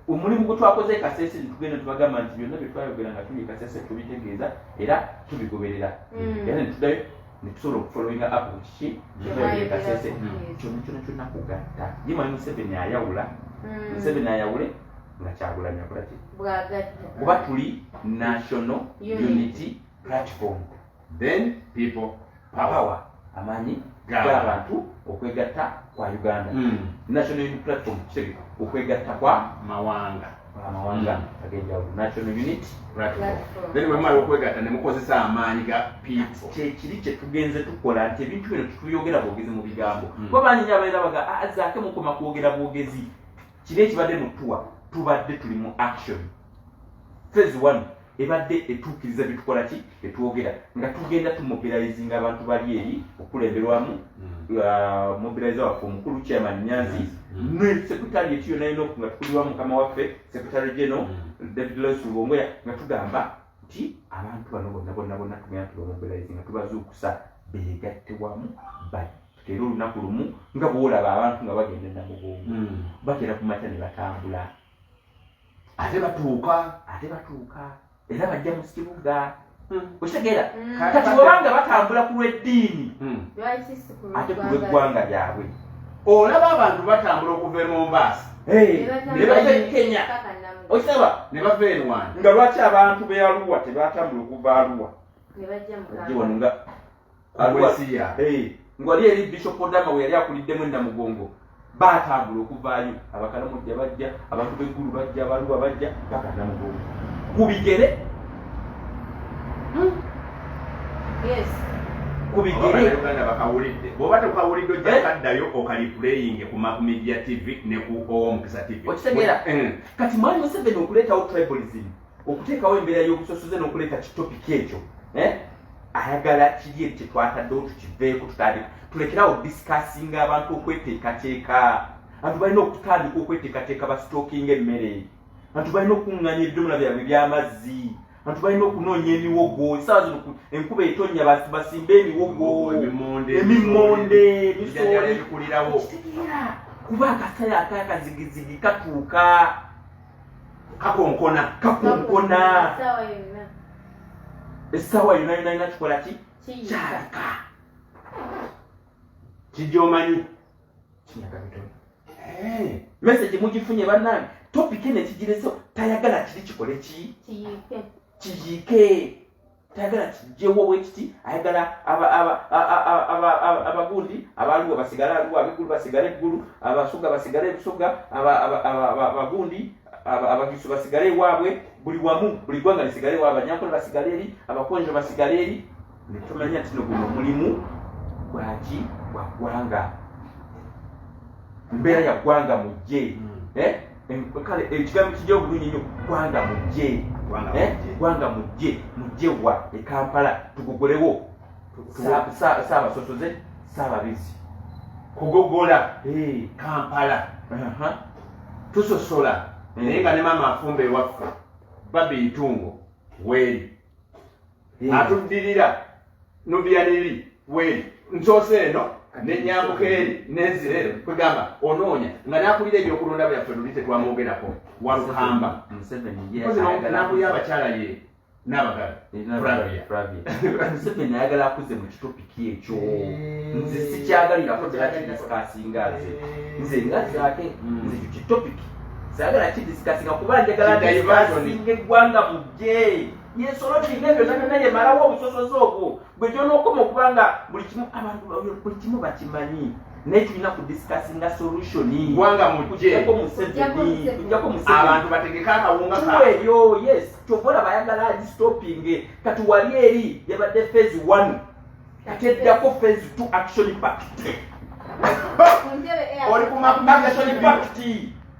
omulimu gwe twakoze e Kasese, netugenda tubagamba nti byonna bye twayogera nga tuli e Kasese tubitegeeza era tubigoberera. Era netuddayo netusobola okufollowinga up ku kiki kyetwayogera e Kasese. Kyonna kyonna kyonna kugatta. Ye mwami Museveni ayawula. Museveni ayawule. Nga Kyagulanyi akola ki? Bwagatta. Kuba tuli National Unity Platform. Then People Power, Power, amaanyi g'abantu, okwegatta kwa Uganda. National Unity Platform kitege okwegatta kwa mawanga. Amawanga ag'enjawulo, National Unity Platform. Platform. Then bwe mumala okwegatta ne mukozesa amaanyi ga people. Kyekiri kyetugenze tukola nti ebintu bino tetuyogera bwogezi mu bigambo. Kuba bangi nyo abaera baga, "Ah, Zaake mukoma kwogera bwogezi." Kiri ekibadde mu tuwa tubadde tuli mu action. Phase one ebadde etuukiriza byetukola ki etwogera, nga tugenda tumobilizinga abantu bali eri okulemberwamu mobilizer waffe omukulu, Chairman Nyanzi, ne secretariat yonna yina, nga tukulirwa mukama waffe Secretary General David Lawrence Rubongoya, nga tugamba nti abantu bano bonna bonna bonna tugenda tubamobilizinga, tubazuukusa beegatte wamu, bateere olunaku lumu, nga bwolaba abantu nga bagenda e Namugongo, batera ku makya ne batambula. Ate batuuka. Ate batuuka era bajja mu kibuga, okitegeera? Mm. Kati bwebanga batambula ku lw'eddiini, Lwaki si ku ate ku lw'eggwanga? lw'eggwanga lyabwe? Olaba abantu batambula okuva e Mombaasa Hey, Ne ne bava e Kenya. paka Namugongo. Okiraba? Ne bava e Rwanda. Nga lwaki abantu b'e Aluwa tebatambula okuva Aluwa Ne bajja mu bajje Kampala? wano nga Ku yaabwe. Hey, ng'wali eri Bishop Odama we yali akuliddemu e Namugongo, batambula okuvaayo, Abakalamojja bajja, abantu b'eggulu bajja, Abaluwa bajja paka Namugongo ku bigere. Ku bigere. Uganda bakawulidde. Bw'oba tokawulidde, ojja Eh? kaddayo okaliplayinge ku Map Media TV ne ku Owomukisa TV. Okitegeera? Kati Mwami Museveni okuleetawo tribalism, okuteekawo embeera y'obusosoze n'okuleeta kitopiki ekyo, eh? Ayagala kiri eri kyetwataddewo tukiveeko, tutandika tulekerawo discussinga abantu okweteekateeka. Abantu balina okutandika okweteekateeka, bastockinga emmere, abantu balina okuŋŋanya ebidomola byabwe eby'amazzi, abantu balina okunoonya emiwogo. Essaawa zino enkuba etonnya, basimbe emiwogo, emimonde, emimonde, ebijanjaalo emisooli. ebikulirawo. Kitegeera? Kuba akaseera akakazigizigi katuuka. Kakonkona. Kakonkona. Essaawa yonna. Essaawa yonna yonna yonna kikola ki? Kiyiika. Kyalika. Kijja omanyi. Kinyaga bitono. Message mugifunye, bannange? Topic eno ekigireso tayagala kiri kikole ki? Kiyiike. Kiyiike. Tayagala kijjewo bwekiti. Ayagala abagundi abaluwa basigale Aluwa, abeggulu basigale eggulu, Abasoga basigale Ebusoga, abagundi Abagisu basigale ewaabwe, buli wamu, buli ggwanga lisigale ewaabwe, Abanyankole basigale eri, Abakonjo basigale eri. Netumanya nti no guno omulimu gwaki? Gwa ggwanga, mbeera ya ggwanga mujje. Eh? Kale ekigambo kijja obulungi nnyo, ggwanga mujje. Ggwanga Eh? mujje. Ggwanga mujje, mujje wa e Kampala tugogolewo saabasosoze, saababizi. Kugogola Eh, Kampala. Tusosola, naye nga ne maama afumba ewaffe Babi Itungo weeri. Atuddirira Nubianiri weeri. Nsoose eno nenyambuka eri nenzira ero, kwegamba onoonya nga nakulira ebyokulonda byaffe luli tetwamwogerako, Walukamba. Museveni ye Kozi ayagala nakulira abakyala ye n'abagala. Eh, Flavia. Flavia. Museveni ayagala akuze mu kitopiki ekyo. Nze sikyagalirako ddala kidiscussinga. Nze nga Zaake, nze ekyo kitopiki saagala kidiscussinga, kuba njagala Ki-diversion. discussinga eggwanga mujje yensolo tina ebyo byonna yemalawo obusosoze obwo gwe gyonookoma okuba nga buli kimu abantu buli kimu bakimanyi, naye tulina kudiscussinga solution. Ggwanga mujje. Kujjako Museveni. Kujjako Museveni. Kujjako Museveni. Abantu bategeke akawunga ka Tuweeyo, yes, kyova olaba ayagala agistopinge. Kati wali eri yabadde phase 1, kati eddako phase 2, action packed. Ku ntebe air. Oli ku Map Media Action TV packed.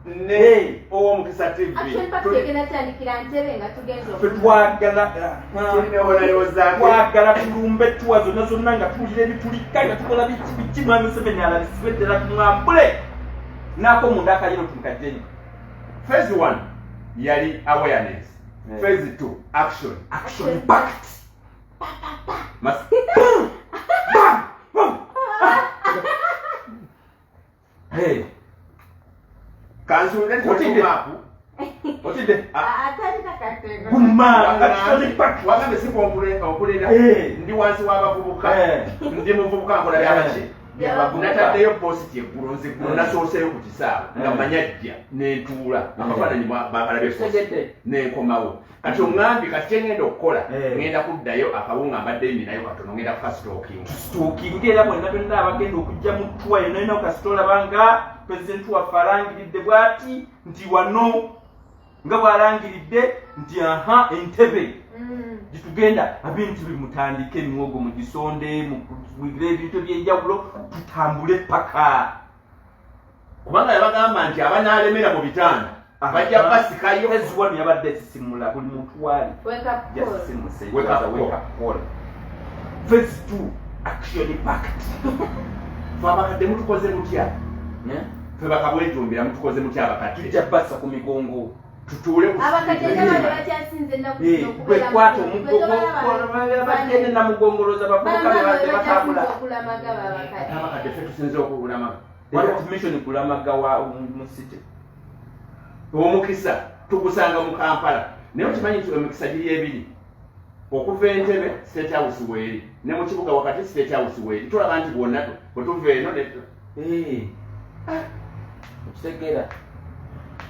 ne Owomukisa TV. Action packed egenda tandikira Ntebe nga tugenze Fe twagala Tuli ne Honorable Zaake. Twagala tulumbe tuwa zonna zonna nga tuwulira ebitulika, nga tukola biki biki. Mwami Museveni alabisibwe ddala, tumwambule naako munda akayiro tumukajjenyo. Phase 1 yali awareness. Phase 2, action. Action packed. Bam! Hey, Kansuubire nti Otidde. maapu. Otidde. Atalina katego. Guma, action packed. Wagambe si okulera. Eh. Ndi wansi w'abavubuka. Eh. Ndi muvubuka, nkola byabaki. Nataddeyo positi eggulo, nze eggulo nasooseyo ku kisaawe nga manya jja nentuula akafaananyi bakalabye nenkomawo. Kati oŋŋambye kati kyengenda okukola, ŋŋenda kuddayo akawunga mbadde ninayo katono, ŋŋenda kukasitookinga. Tusitookinga era mwenna byonna abagenda okujja mu ttuwa yonna yonna okasitoola nga pulezidenti waffe alangiridde bw'ati nti wano nga bw'alangiridde nti aha entebe gitugenda ab'entebe mutandike emiwogo mugisonde mugire ebintu ebyenjawulo tutambule paka. Kubanga yabagamba nti abanaalemera mu bitanda bajja basikayo. Phase one yabadde esisimula buli muntu waali jasisimuse wake up call. Phase two action packed. Fe abakadde mutukoze mutya? Fe bakabwejumbira mutukoze mutya abakadde? Tujja bassa ku migongo. Tutuule ku Abakadde n'abantu bakyasinze ennaku zino okubeera Gwe kwata mu- omuggo gwe tobalaba bagende namugongoloza bavubuka Bamaama be be batambula. bakyasinze okulamaga babakadde. Abakadde ffe tusinze okulamaga. Mission kulamaga wa mu city. Omukisa tugusanga mu Kampala, naye okimanyi nti emikisa giri ebiri. Okuva Entebe State House weeri, ne mu kibuga wakati State House weeri, tulaba nti bwonna bwe tuva eno ne Okitegeera?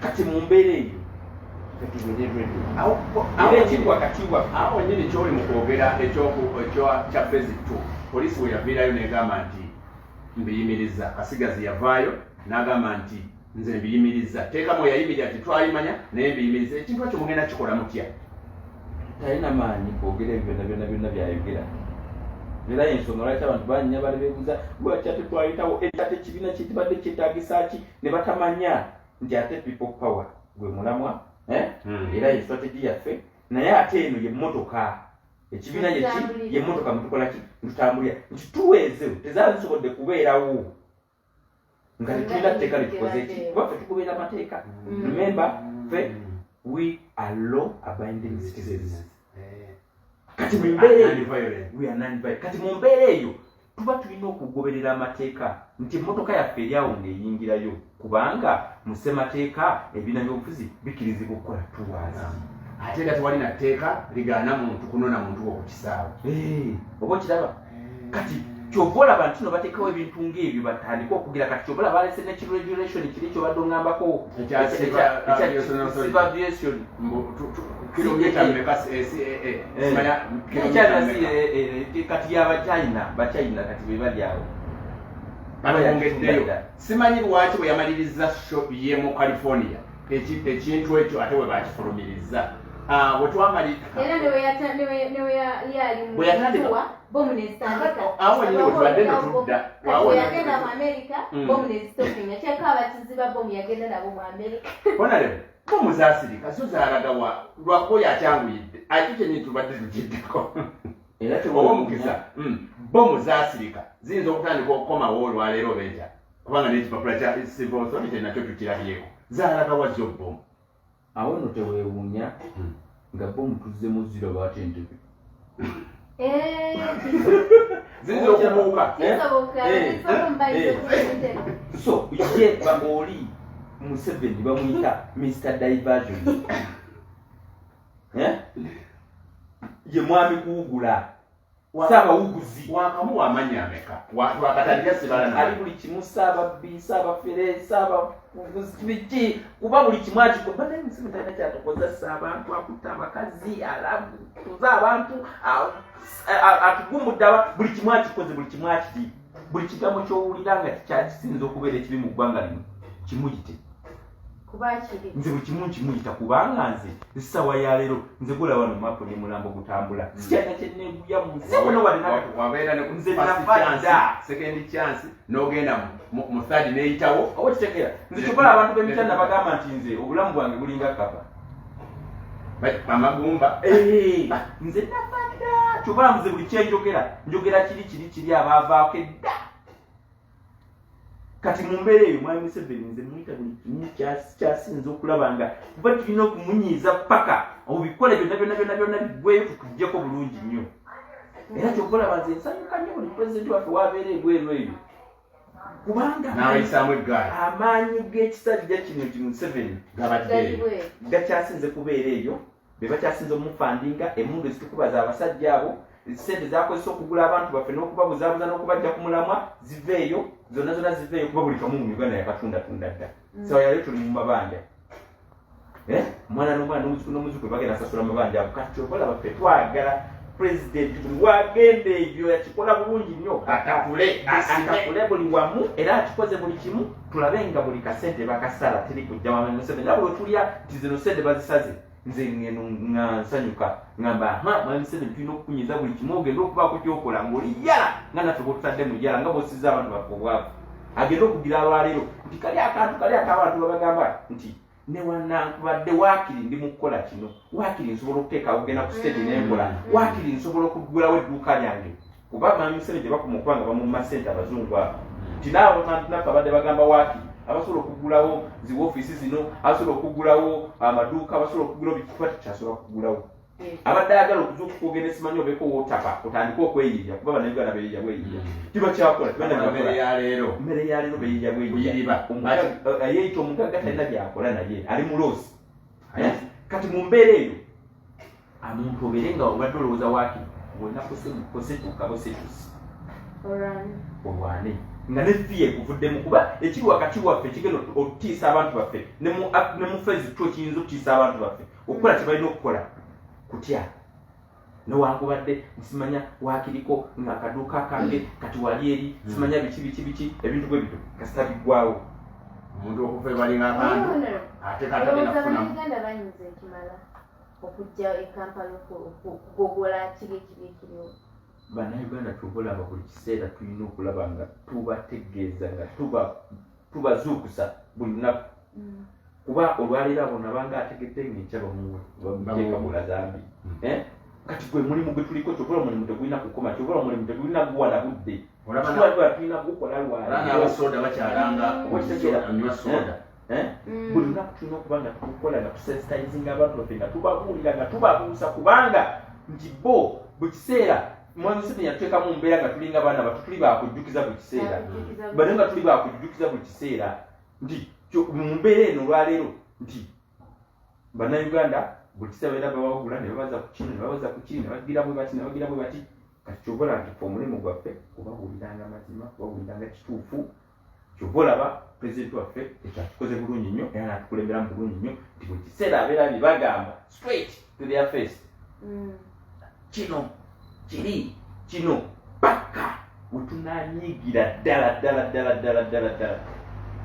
Kati mu mbeera eyo fetubeere ready. Awo era ekiri wakati waffe. Awo nyini kyoli mu kwogera ekyo kya phase 2, poliisi we yaviirayo negamba nti mbiyimiriza. Kasigazi yavaayo n'agamba nti nze mbiyimiriza, teekamu yayimirira titwalimanya, naye mbiyimiriza. Ekintu ekyo mugenda kikola mutya? Talina maanyi kwogera ebyo byonna byonna byonna byayogera, era ensonga lwaki abantu banya bali beebuuza lwaki ate twayitawo ate ekibiina kitibadde kyetagisa ki, ne batamanya nti ate people power gwe mulamwa, eh? Era ye strategy yaffe, naye ate eno ye mmotoka ekibiina yeki Tutambulira. Ye mmotoka mutukola ki, mututambulira nti tuweezewo tezazisobodde kubeerawo nga tetulina tteeka litukoze ki, kuba ffe tugoberera amateeka. Remember, ffe we are law abiding citizens. Kati mu mbeera eyo Non-violent. We are non-violent. Kati mu mbeera eyo tuba tulina okugoberera amateeka nti emmotoka yaffe eri awo ng'eyingirayo, kubanga mu ssemateeka ebibiina by'obufuzi bikkirizibwa okukola tours. Ate era tewali na tteeka ligaana muntu kunona muntu wo ku kisaawe. Eh, oba okiraba kati kyova olaba nti no bateekawo ebintu ng'ebyo batandike okugira. Kati kyova olaba balese nekiregulation kiri kyobadde oŋŋambako. Ekya Civil Aviation Authority. Civil aviation. Kilomita mmeka CAA? Simanya kilomita mmeka. Kati yabachina, bachina kati be bali awo. Batwongeddeyo, simanyi lwaki bwe yamaliriza show ye mu California, ekintu ekyo ate bwe bakifulumiriza. Ah, bwe twamali Era ne we yali mu Bwe yatandika- tour, bomu nezitandika. Awo wennyini we tubadde ne tudda. Kati Awo bwe wennyini yagenda mu America, bomu nezitopinga kyeka abakizi ba bomu yagenda nabo mu America. Honorable, bomu zaasirika zo zaalagawa? Lwakuba oyo akyanguyidde ate kyennyini tubadde tukiddeko. Era oba omukisa, bomu zaasirika ziyinza okutandika okukomawo olwaleero oba enkya, kubanga n'ekipapula kya civil authority nakyo tukirabyeko. Zaalagawa zo bomu? Awo nno teweewuunya nga bomu tuzzemu ziraba ate Entebe. Eh, Ziyinza okubuuka. Kisoboka. Eh, bomu bayinza okuba So ye oli Museveni bamuyita Mr Diversion. Eh? Ye mwami kuwugula, saabawuguzi. Wakamuwa amannya ameka? Wakatandika sibala. Ali buli kimu, saababbi, saabafere, saabakuguzi, biki, kuba buli kimu akikola. Banaye Museveni talina kyatukozesa. Abantu akutta abakazi, alatuza abantu, atugumbudde, buli kimu akikoze, buli kimu akiri, buli kigambo kyowulira nga kikyakisinza okubeera ekibi mu ggwanga lino kimuyite. Kuba kiri. Nze buli kimu nkimuyita, kubanga nze essaawa ya leero nze gula wano mapu ne mulambo gutambula, sikyalina kyeneeguya mu nsi muno wadde Wabeera ne ku Nze first nafa chance, dda. second chance, n'ogenda mu third n'eyitawo. Oba kitegeera, nze kyokola abantu b'emityana bagamba nti nze obulamu bwange bulinga kapa. Amagumba. Eh, nze nafa dda. Kyokola nze buli kyenjogera njogera kiri kiri kiri abaavaako edda. Kati mu mbeera eyo mwami Museveni nze muyita buli kimu kyasinza okulaba nga kuba tulina okumunyiiza paka obikole byonna byonna byonna byonna biggweyo tutugjeko bulungi nnyo. Era kyokulaba nze nsanyuka nnyo buli pulezidenti waffe wabeera ebweru eyo, kubanga N'abayisaamu eggaali. Amaanyi g'ekisajja kino ki Museveni gabadde eyo. Galiwe. Gakyasinze kubeera eyo, be bakyasinze omufandinga. Emundu ezitukubaza abasajja abo. Sente zakozesa okugula abantu baffe n'okubabuzaabuza n'okubajja ku mulamwa ziveeyo zonna zonna ziveeyo, kuba buli kamu mu Uganda yakatundatunda dda. Sawa yali tuli mu mabanja. Eh? Omwana n'omwana n'omuzuku n'omuzuku bagenda sasula mabanja ago. Kati kyova olaba ffe twagala pulezidenti buli wagenda ebyo yakikola bulungi nnyo, atakule atakule buli wamu era akikoze buli kimu, tulabe nga buli kasente bakasala teri kujja wa Museveni. Era buli tulya nti zino sente bazisaze, nze ngeno nga nsanyuka ngamba ha mwami Museveni tulina okukunyiza buli kimu ogende okubaako kyokola ng'oli yala nga naffe bwotutadde mu yala nga bwosiza abantu baffe obwavu. Agende okugira lwaleero nti kali akantu kali ak'abantu babagamba nti newanankubadde waakiri ndi mu kukola kino, waakiri nsobola okuteekawo okugenda ku siteegi nenkola, waakiri nsobola okuggulawo edduuka lyange. Kuba mwami Museveni gye bakoma okuba nga bamumma ssente abazungu abo nti naabo bantu naffe abadde bagamba waakiri abasobola okuggulawo zi woofiisi zino, abasobola okuggulawo amaduuka, abasobola okuggulawo bikuba tekyasobola kuggulawo. Abadde ayagala okuzuukuka ogende simanyi obeeko wootaka otandike okweyiiya, kuba Bannayuganda beeyiiya bweyiiya, tibakyakola. Mmere ya leero. Mmere ya leero beeyiiya bweyiiya. Yeeyita omugagga talina byakola naye ali mu loss. Kati mu mbeera eyo omuntu obeere nga obadde olowooza waakiri ng'olina kusetuuka busetusi olwane nga ne fiya ekuvuddemu, kuba ekiri wakati waffe kigenda okutiisa abantu baffe ne mu phase two kiyinza okutiisa abantu baffe okukola kye balina okukola kutya. Newankubadde nsimanya waakiriko nga akaduuka kange kati wali eri simanya biki biki biki, ebintu bwe bityo kasita biggwawo. Omuntu okuva ebalinga akantu ate katagenda kufunamu. Bannayuganda bayinza ekimala okujja e Kampala okugogola kiri ekibi ekiriwo? Bannayuganda tubalaba buli kiseera, tulina okulaba nga tubategeeza nga tubazuukusa buli lunaku, kuba olwaleero abo nabanga ategedde ngaenkya bamuteeka bulazambi. Kati gwe mulimu gwe tuliko, kyobola omulimu tegulina kukoma, kyobola omulimu tegulina guwa na budde, tulina gukola. Lwaleero bakyalanga onywa soda. Buli lunaku tulina okuba nga tukukola nga tusensitizinga abantu baffe, nga tubabuulira, nga tubabuusa, kubanga nti bo buli kiseera Mwami Museveni yatuteekamu mu mbeera nga tulinga baana bato, tuli bakujjukiza buli kiseera, bane nga tuli bakujjukiza buli kiseera nti mu mbeera eno olwaleero nti Bannayuganda buli kiseera babeera babawugula ne babaza ku kino ne babaza ku kiri ne bagira bwe bati ne bagira bwe bati. Kati kyova olaba nti ffe omulimu gwaffe kubabuuliranga mazima, kubabuuliranga kituufu. Kyova olaba pulezidenti waffe ekyo akikoze bulungi nnyo era n'atukulemberamu bulungi nnyo nti buli kiseera abeera bibagamba straight to their face, kino kiri kino, paka wetunanyiigira ddala ddala ddala ddala ddala ddala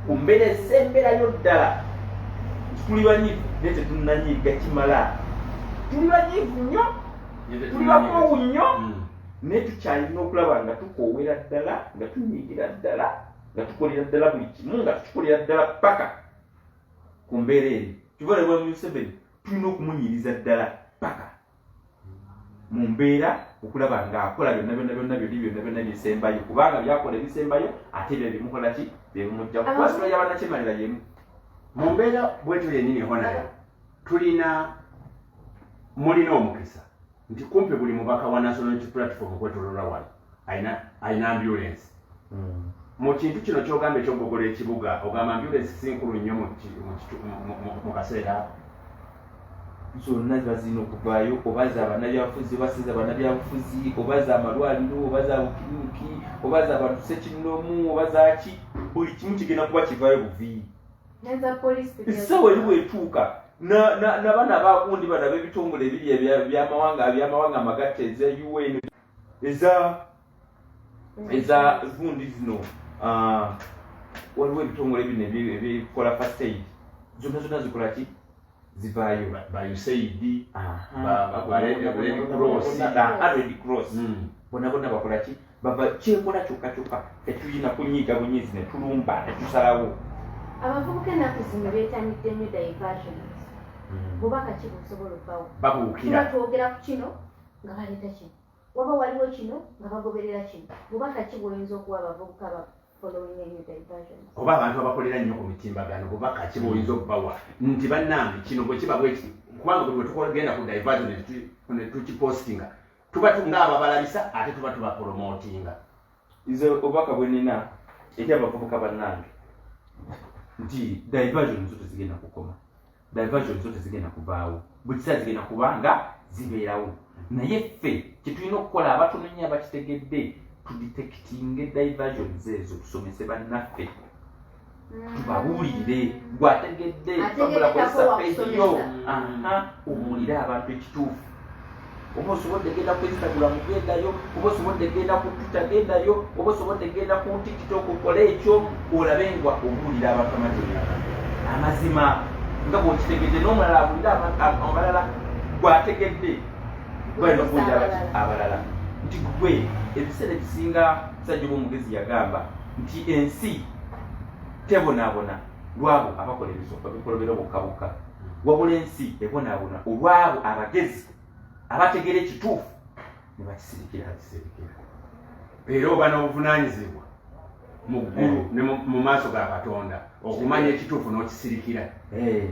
ku mbeera esemberayo ddala nti tuli banyiivu, naye tetunanyiiga kimala. Tuli banyiivu nnyo, tuli bakoowu nnyo, naye tukyalina okulaba nga tukoowera ddala, nga tunyiigira ddala, nga tukolera ddala buli kimu, nga tukikolera ddala paka ku mbeera eri. Kiva ne Mwami Museveni tulina okumunyiriza ddala paka mu mbeera okulaba ng'akola byonna byonna byonna byonna byonna byonna bisembayo, kubanga byakola ebisembayo ate ebyo bimukola ki byebimujja kuba sula yabanakyemalira yemu. Mu mbeera bwetyo yennyini honayo tulina mulina omukisa nti kumpi buli mubaka wa National Unity Platform okwetololwa wano alina ambulance. Mu kintu kino kyogamba ekyokugogola ekibuga, ogamba ambulance si nkulu nnyo mu kaseera ako? Zonna ziba zirina okuvaayo, oba za bannabyabufuzi oba si za bannabyabufuzi, oba za malwaliro oba za bukiriniki oba za bantu sekinnoomu oba zaki, buli kimu kigenda kuba kivaayo buvi. Essaawa eri bwetuuka nabana abagundi bano ab'ebitongole ebiri ebyamawanga amagatte, eza UN, eza gundi zino, waliwo ebitongole bino ebikola first aid, zonna zonna zikola ki? Zivaayo. Ba USAID, ba Red Cross. Red Cross, bonna bonna bakola ki? Bava kyekola kyokka kyokka tetulina kunyiiga bunyiizi ne tulumba ne tusalawo. Abavubuka ennaku zino beetanidde nnyo diversions. Bubaka ki busobola obbawo? Babuukira. Tuba twogera ku kino nga baleeta kino, waba waliwo kino nga bagoberera kino. Bubaka ki bwoyinza okuwa abavubuka ba following ennyo diversions? Oba abantu abakolera nnyo ku mitimbagano, bubaka ki bwoyinza okubawa nti bannange kino bwe kiba bweki? Kubanga buli bwe tugenda ku diversion ne tukipostinga, tuba ng'ababalabisa ate tuba tubapromotinga. Nze obubaka bwe nina eri abavubuka bannange nti diversion zo tezigenda kukoma, diversion zo tezigenda kuvaawo, buli kiseera zigenda kuba nga Zibeerawo, naye ffe kyetulina okukola, abatono nnyo abakitegedde, tudetectinge diversions ezo, tusomese bannaffe, tubabuulire. Gwategedde wabula kozesa page yo, aha, obuulire abantu ekituufu. Oba osobodde genda ku Instagram, gendayo. Oba osobodde genda ku Twitter, gendayo. Oba osobodde genda ku TikTok, okole ekyo, olabe nga obuulira abantu amazima, amazima nga bw'okitegedde, n'omulala abuulire abalala. Gwategedde gwalina okubuulira abalala nti gwe ebiseera ebisinga. Musajja oba omugezi yagamba nti ensi tebonaabona lwabo abakola ebikolobero bokka bokka, wabula ensi ebonaabona olwabo abagezi abategeera ekituufu ne bakisirikira. Era oba n'obuvunanyizibwa mu ggulu ne mu maaso ga Katonda okumanya ekituufu n'okisirikira.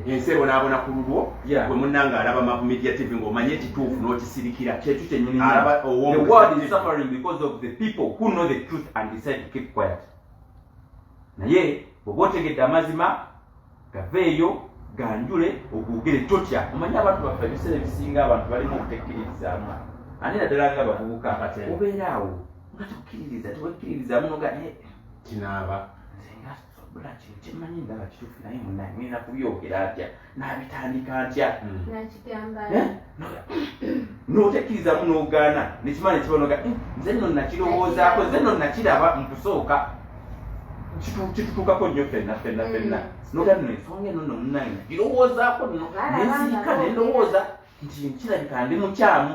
Ensi ebonaabona ku lulwo gwe munnanga alaba Mapu Media TV ng'omanye ekituufu n'okisirikira. Kyekyo kyennyini. The world is suffering because of the people who know the truth and decide to keep quiet. Naye bw'oba otegedde amazima, gaveeyo, ganjule, ogwogere, totya. Omanyi abantu baffe ebiseera ebisinga abantu balimu obutekkiririzaamu, ate naddala nga abavubuka, obeera awo nga tokkiririza, tewekkiririzaamu, noga kinaaba. Nze nga sobola kino kyemmanyi, ndaba kituufu, naye munaye ngenda kubyogera atya? Naabitandika ntya? Nakigamba. Eh? N'otekkirizamu n'ogaana nekimala nekiba noga, "Eh, nze nno nakirowoozaako, nze nno nakiraba mu kusooka." Kitutuukako nnyo ffenna ffenna ffenna. Noga nno ensonga eno nno munnange nagirowoozaako nno, nensirika, nendowooza nti kirabika ndi mukyamu.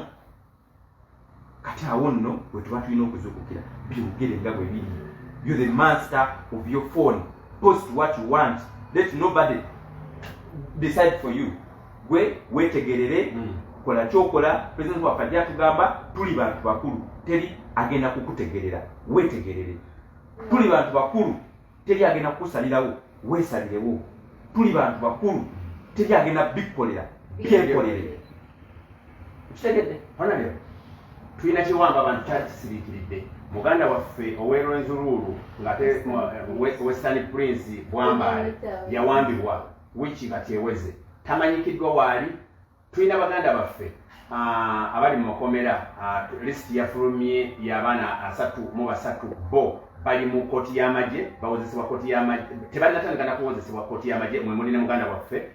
Kati awo nno bwe tuba tulina okuzuukukira, byogere nga bwe biri. You're the master of your phone. Post what you want, let nobody decide for you. Gwe wetegerere, kola kyokola. President waffe ajja atugamba tuli bantu bakulu, teri agenda kukutegerera, wetegerere. Tuli bantu bakulu, teri agenda kukusalirawo, weesalirewo. Tuli bantu bakulu, teri agenda bikkolera, byekolere. Okitegedde? Honorable, tulina kiwamba abantu kyali kisiriikiridde. Muganda waffe ow'erwenzuluulu ng'ate Western Prince Bwambaale yawambibwa wiiki kati eweze, tamanyikiddwa waali. Tulina baganda baffe abali mu makomera. Lisiti yafulumye y'abaana 33, bo bali mu kooti y'amagye, bawozesebwa kooti y'amagye, tebannatandika na kuwozesebwa kooti y'amagye. Mwe muli ne muganda waffe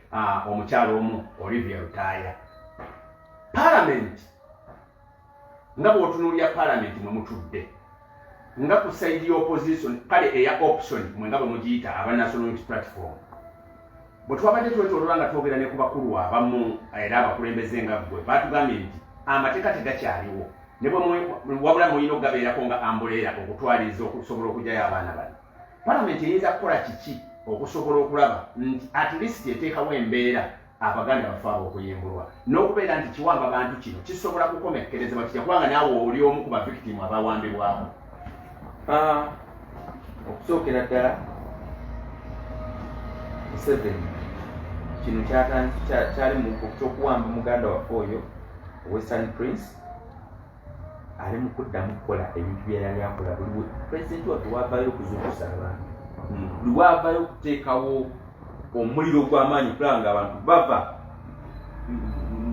omukyalo omu Olivia Lutaaya. Palamenti, nga bw'otunuulira palamenti mwe mutudde nga ku side y'opposition, kale eya option mwe nga bwe mugiyita aba National Unity Platform, bwe twabadde twetoolola nga twogera ne ku bakulu abamu era abakulembeze nga ggwe, batugambye nti amateeka tegakyaliwo, ne bwe wabula mulina okugabeerako nga umbrella okutwaliriza okusobola okugyayo abaana bano. Palamenti eyinza kukola kiki okusobola okulaba nti at least eteekawo embeera abaganda bafe abo okuyimbulwa, n'okubeera nti kiwamba bantu kino kisobola kukomekkerezebwa kitya, kubanga naawe oli omu ku bavictimu abawambibwako? Okusookera ddala, Museveni kino kyali mu kyokuwamba muganda waffe oyo Western Prince, ali mu kuddamu kukola ebintu bye yali akola buli pulezidenti waffe wavaayo okuzuukusa abantu, buli wavaayo okuteekawo omuliro gw'amaanyi okulaba nga abantu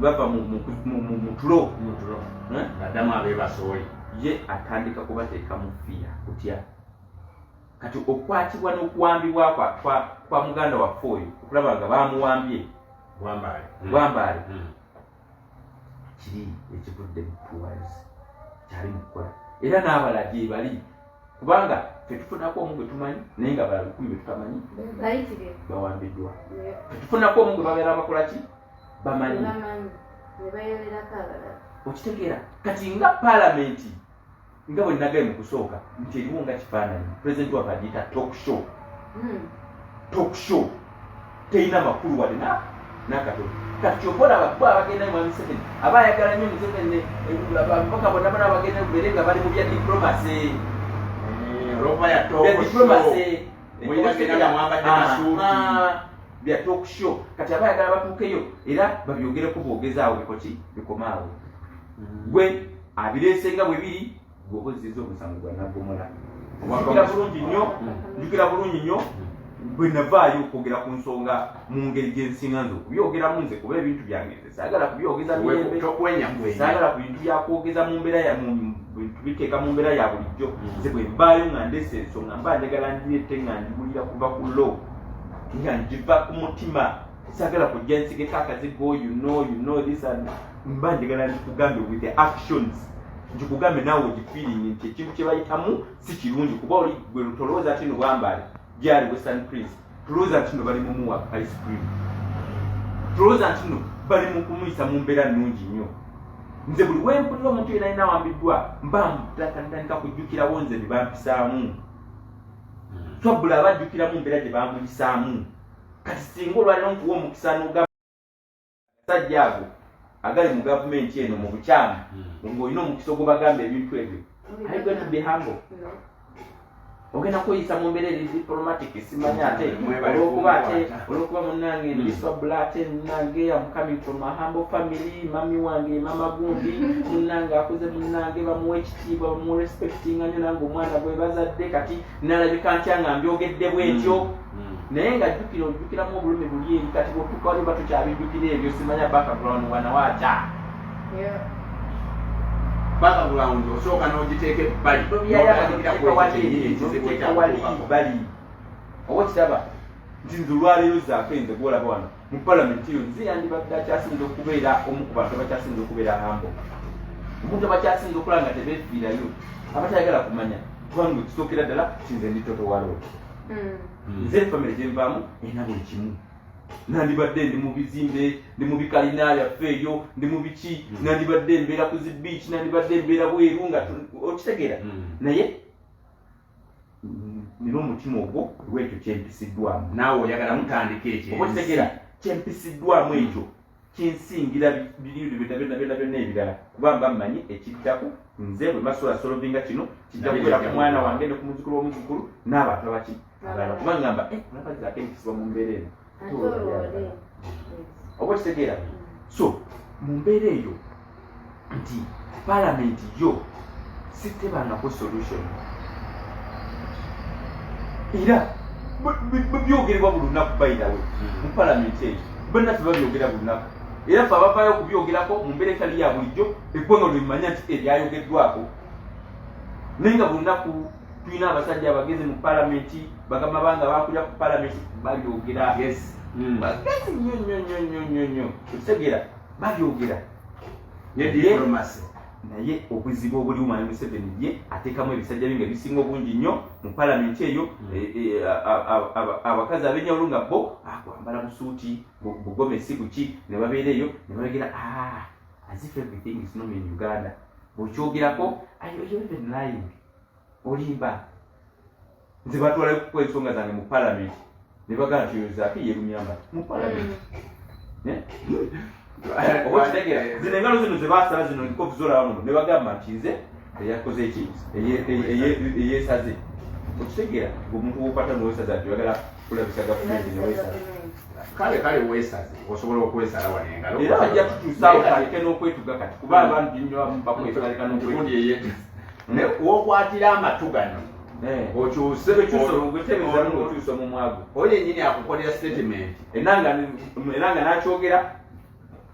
bava mu tulo. Eh? Addamu abeebasooli. Ye atandika kubateeka mu fear, kutya. Kati okwatibwa n'okuwambibwa kwa muganda waffe oyo, okulaba nga bamuwambye Bwambaale. Bwambaale, kiri ekivudde mu tours kyali mu kukola, era n'abalala gye bali, kubanga fetufunako omu gwe tumanyi, naye nga balala 1000 be tutamanyi bawambiddwa. Fetufunako omu gwe babeera bakola ki, bamanyi. Okitegeera? Kati nga paalamenti, nga bwe nagaye mu kusooka nti eriwo nga kifaananyi, pulezidenti waffe agiyita talk show. Talk show terina makulu wadde n'akatono. Kati kyova olaba bo abagenda mwa Museveni aba ayagala nnyo Museveni, ababaka bonna bona abagenda beere nga bali mu bya diplomacy. Olwokuba ya bya diplomacy. Mulina genda nga mwambadde masuuti. Bya talk show. Kati aba ayagala batuukeyo era babyogereko, bwogezaawo bikoki, bikomaawo. Gwe abireese nga bwe biri, gweoba ozziza omusango gwa naggomola. Njukira bulungi nnyo, njukira bulungi nnyo. Bwe navaayo okwogera ku nsonga mu ngeri gye nsinga nze okubyogeramu, nze kuba ebintu byange nze saagala kubyogeza mirembe, saagala ku bintu byakwogeza mu mbeera ya bintu biteeka mu mbeera ya bulijjo. Nze bwe nvaayo nga ndeese ensonga, mba njagala ngireete nga ngiwulira kuva ku law, nga ngiva ku mutima. Saagala kujja nsigeko akazigo, you know this, and mba njagala nkikugambe with the actions, nkikugambe naawe ogifeeling nti ekintu kye bayitamu si kirungi. Kuba oli gwe tolowooza nti no bwambaale gyali Western Prince, tulowooza nti no bali mumuwa ice cream, tulowooza nti no bali mu kumuyisa mu mbeera nnungi nnyo. Nze buli wempulira omuntu yena alina awambiddwa, mba ntandika kujjukirawo nze bye bampisaamu. Twabula abajjukiramu mbeera gye bamuyisaamu. Kati singa olwaliro nkuwa omukisa n'ogamba sajja ago agali mu gavumenti eno mu bukyamu, ng'olina omukisa ogubagamba ebintu ebyo, are you going to be humble? Ogenda kweyisa mu mbeera eri diplomatic, simanya ate olwokuba ate olwokuba munnange ndiswabula, ate munnange am coming from a humble family, mami wange mama gundi munnange akuze, munnange bamuwa ekitiibwa, bamuwa respectinga nnyo, nange omwana gwe bazadde kati nalabika ntya nga mbyogedde bwentyo? Naye nga jjukira ojjukiramu obulumi buli eri. Kati bwotuuka wali oba tukyabijjukira ebyo, simanya background wanawaca. Background osooka n'ogiteeka ebbali, n'otandikira ku ekyo kyennyini ekizibu. Wali ekyakutuukako. Bali oba kiraba nti nze olwaleero zaake nze gwolaba wano mu palamenti eyo, nze yandibadde akyasinza okubeera omu ku bantu abakyasinza okubeera humble, omuntu abakyasinza okulaba nga tebeefiirayo, abatayagala kumanya. Kubanga ekisookera ddala kinze ndi toto walo. Nze famire gyenvaamu erina buli kimu. Nandibadde ndi mu bizimbe, ndi mu bikalina byaffe eyo, ndi mu biki, nandibadde mbeera ku zi beach, nandibadde mbeera bweru nga okitegeera. Naye nina omutima ogwo lwekyo kyempisiddwamu. Naawe oyagala mutandika ekyo. Oba okitegeera, kyempisiddwamu ekyo kinsingira biri byonna byonna byonna byonna ebirala, kuba mba mmanyi ekiddako. Nze bwe masobola solvinga kino, kijja Nabyo kubeera kijja ku mwana kubeera. wange ne ku muzukulu w'omuzukulu n'abantu abaki abalala, kuba ngamba, "Eh, olaba zaako empisibwa mu mbeera eno." Ate olwole. Oba okitegeera? So mu mbeera eyo nti palamenti yo sitebangako solution, era byogerebwa buli lunaku. Bayirawe mu palamenti eyo bannaffe babyogera buli lunaku, era ffe abavaayo okubyogerako mu mbeera etali ya bulijjo, eggwanga lwemanya nti ebyayogeddwako. Naye nga buli lunaku tulina abasajja abagezi mu palamenti, bagamba banga bakulya ku palamenti, babyogera. Bagezi nnyo nnyo nnyo nnyo nnyo nnyo, okitegeera, babyogera. Ne diplomacy. Naye obuzibu obuliwo, mwami Museveni ye ateekamu ebisajja bye nga bisinga obungi nnyo mu palamenti eyo. Abakazi ab'enjawulo nga bo akwambala busuuti, bugomesi, buki, ne babeera eyo ne bayogera, "Ah, as if everything is normal in Uganda." Bw'okyogerako, are you even lying? Olimba. Nze batwalayo kukuwa ensonga zange mu palamenti ne bagamba nti oyo Zaake yerumyamba mu palamenti. Ne? Oba okitegeera, zino engalo zino ze baasala zino, enkovu zolaba muno, ne bagamba nti nze eyakoze eki, eyeesaze. Okitegeera, omuntu wokwata nowesaza nti oyagala kulabisa gavumenti, newesaza. Kale weesaze, osobola okwesala wano engalo. Era bajja tutuusaawo kaleke n'okwetuga kati, kuba abantu nnyo abamu bakwesaleka n'okwetuga. Gundi naye wokwatira amatu gano okyuse. Okyusa omumwago. Oyo yennyini akukolera statement. Era nga n'akyogera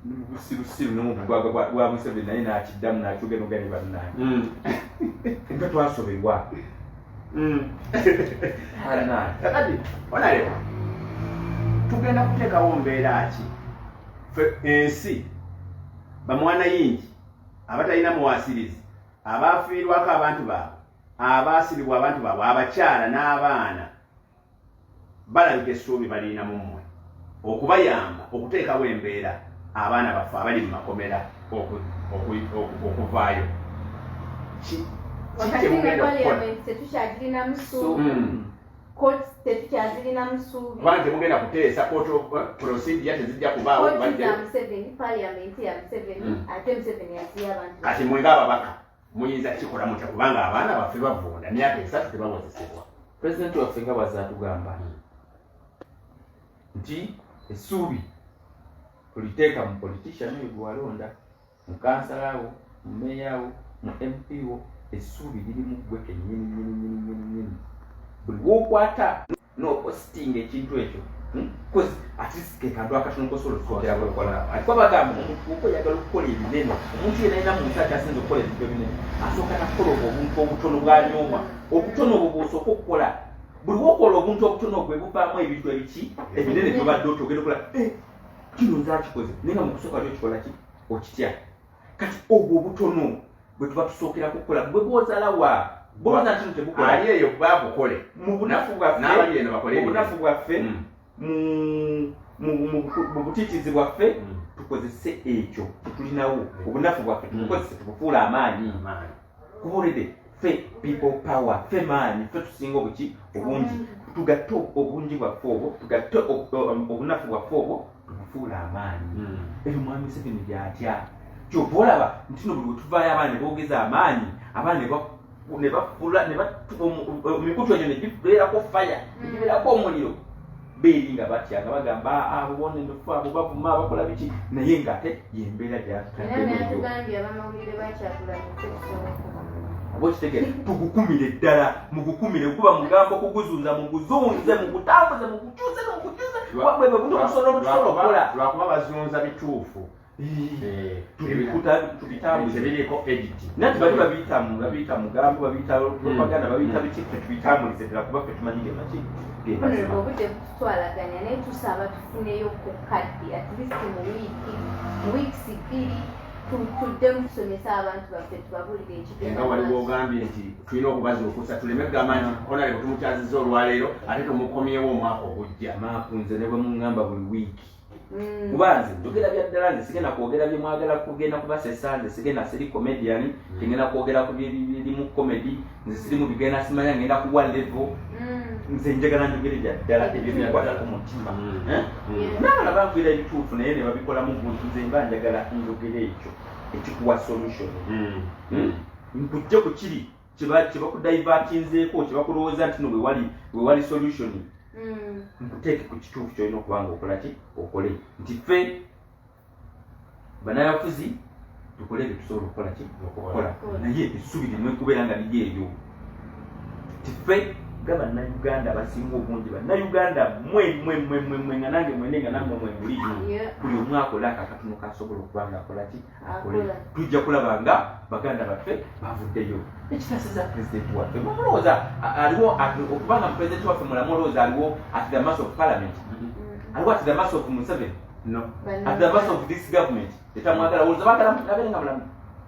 busirusiru nomubugwaga bwa Museveni, naye n'akiddamu n'akyogera nogani bannange nga twasoberwa. Kakati onaleba tugenda kuteekawo mbeera ki ffe ensi, bamwana yingi abatalina muwasirizi, abafiirwako abantu baabwe, abaasibibwa abantu baabwe, abakyala n'abaana, balabika essuubi balirina mu mmwe okubayamba okuteekawo embeera abaana baffe abali mu makomera okuvaayo. Ki Wakati nga kyemugenda okukola? Parliament tetukyagirinamu ssuubi, court tetukyazirinamu ssuubi. Kubanga temugenda kuteesa, court of procedure tezijja kubaawo. Kooti kubajja za Museveni, parliament ya Museveni, ate Museveni yaziya abantu. Kati mwe ng'ababaka muyinza kukikola mutya, kubanga abaana baffe bavunda myaka 3 tebawozesebwa? Pulezidenti waffe nga bwazze atugamba nti essuubi tuliteeka mu politician oyo gwe walonda, mu kansala wo, mu meeya wo, mu MP wo, essuubi liri mu ggwe kennyini nyini nyini nyini nyini buli wokwata. N'opositinga ekintu ekyo, Cause at least ke kantu akatono kosobola okusookera bwekola. Kuba bagamba omuntu oba oyagala okukola ebinene, omuntu yenna alina mu nsi akyasinza okukola ebintu ebinene asooka nakukola obwo obuntu obutono bwanyooma. Obutono obwo bw'osooka okukola, buli wokola obuntu obutono bwe buvaamu ebintu ebiki ebinene byobadde otyo ogenda okola, kino nze akikoze, naye nga mu kusooka lyo okikola ki okitya. Kati obwo obutono bwe tuba tusookera kukola bwe bwozalawa bwoza nti tebukola ali eyo babukole mu bunafu bwaffe, n'abali eno bakole mu bunafu bwaffe, mu butiitiizi bwaffe, tukozese ekyo kyetulinawo. Obunafu bwaffe tubukozese, tubufuule amaanyi, kuba already ffe people power, ffe maanyi, ffe tusinga obuki obungi. Tugatte obungi bwaffe obwo, tugatte obunafu bwaffe obwo, tubufuule amaanyi. Ebyo mwami Museveni byatya. Kyova olaba nti no buli wetuvaayo abaana ne boogeza amaanyi, abaana ne bafula emikutu egyo ne gibeerako faya, negibeerako omuliro, beeri nga batya nga bagamba, "Ah, abo bona endofu, abo bavuma, bakola biki," naye ng'ate yembeera gyatutaddemu. Oba okitegeera, tugukumire ddala, mugukumire, kuba mugambo okuguzunza, muguzunze, mugutambuze, mugukyuse, mugukyuse, bwe buntu obusobola obutusobola okukola. Lwakuba bazunza bituufu. Tubitambuze. Tebiriiko edit. Nati bali babiyita mugambo, babiyita propaganda, babiyita biki, ffe tubitambulize ddala, kuba ffe tumanyi gemaki. Obudde bututwalaganya, naye tusaba tufuneyo ku kaddi at least mu wiiki, mu weeks 2, tuddemu tusomesa abantu baffe, tubabulire ekigenda. Nga waliwo ogambye nti tulina okubazuukusa, tuleme kugamba nti honorable tumukyaziza olwaleero ate tumukomyewo omwaka ogujja. Maapu, nze ne bwe muŋŋamba buli wiiki, kuba nze njogera bya ddala. Nze sigenda kwogera bye mwagala kugenda kubasesa. Nze sigenda, siri comedian, tengenda kwogera ku birimu comedy. Nze siri mu bigenda simanya ngenda kuwa level. Nze njagala njogere bya ddala, ebyo bikwata ku mutima. Eh? N'abala bankwira ebituufu naye ne babikolamu guntu. Nze mba njagala njogere ekyo ekikuwa solution. Nkujje ku kiri kyebakudivertinzeeko, kyebakulowooza nti no wewali solution, nkuteeke ku kituufu kyolina okuba nga okola ki, okole nti ffe bannabyabufuzi tukole ebyo tusobola okukola ki, okukola, naye essubi limwe kubeera nga liri eryo ti ffe nga Bannayuganda abasinga obungi, Bannayuganda mwe mwe mwe mwe mwe, nga nange mwene, nga nammwe mwe muli, buli omu akole ako akatono kasobola okuba nga akola ki, akole. Tujja kulaba nga baganda baffe bavuddeyo. Ekitasiza pulezidenti waffe, mumulowooza aliwo okubanga pulezidenti waffe mulamu, olowooza aliwo at the mercy of parliament, aliwo at the mercy of Museveni? No. At the mercy of this government etamwagala, olowooza bagala abeere nga mulamu?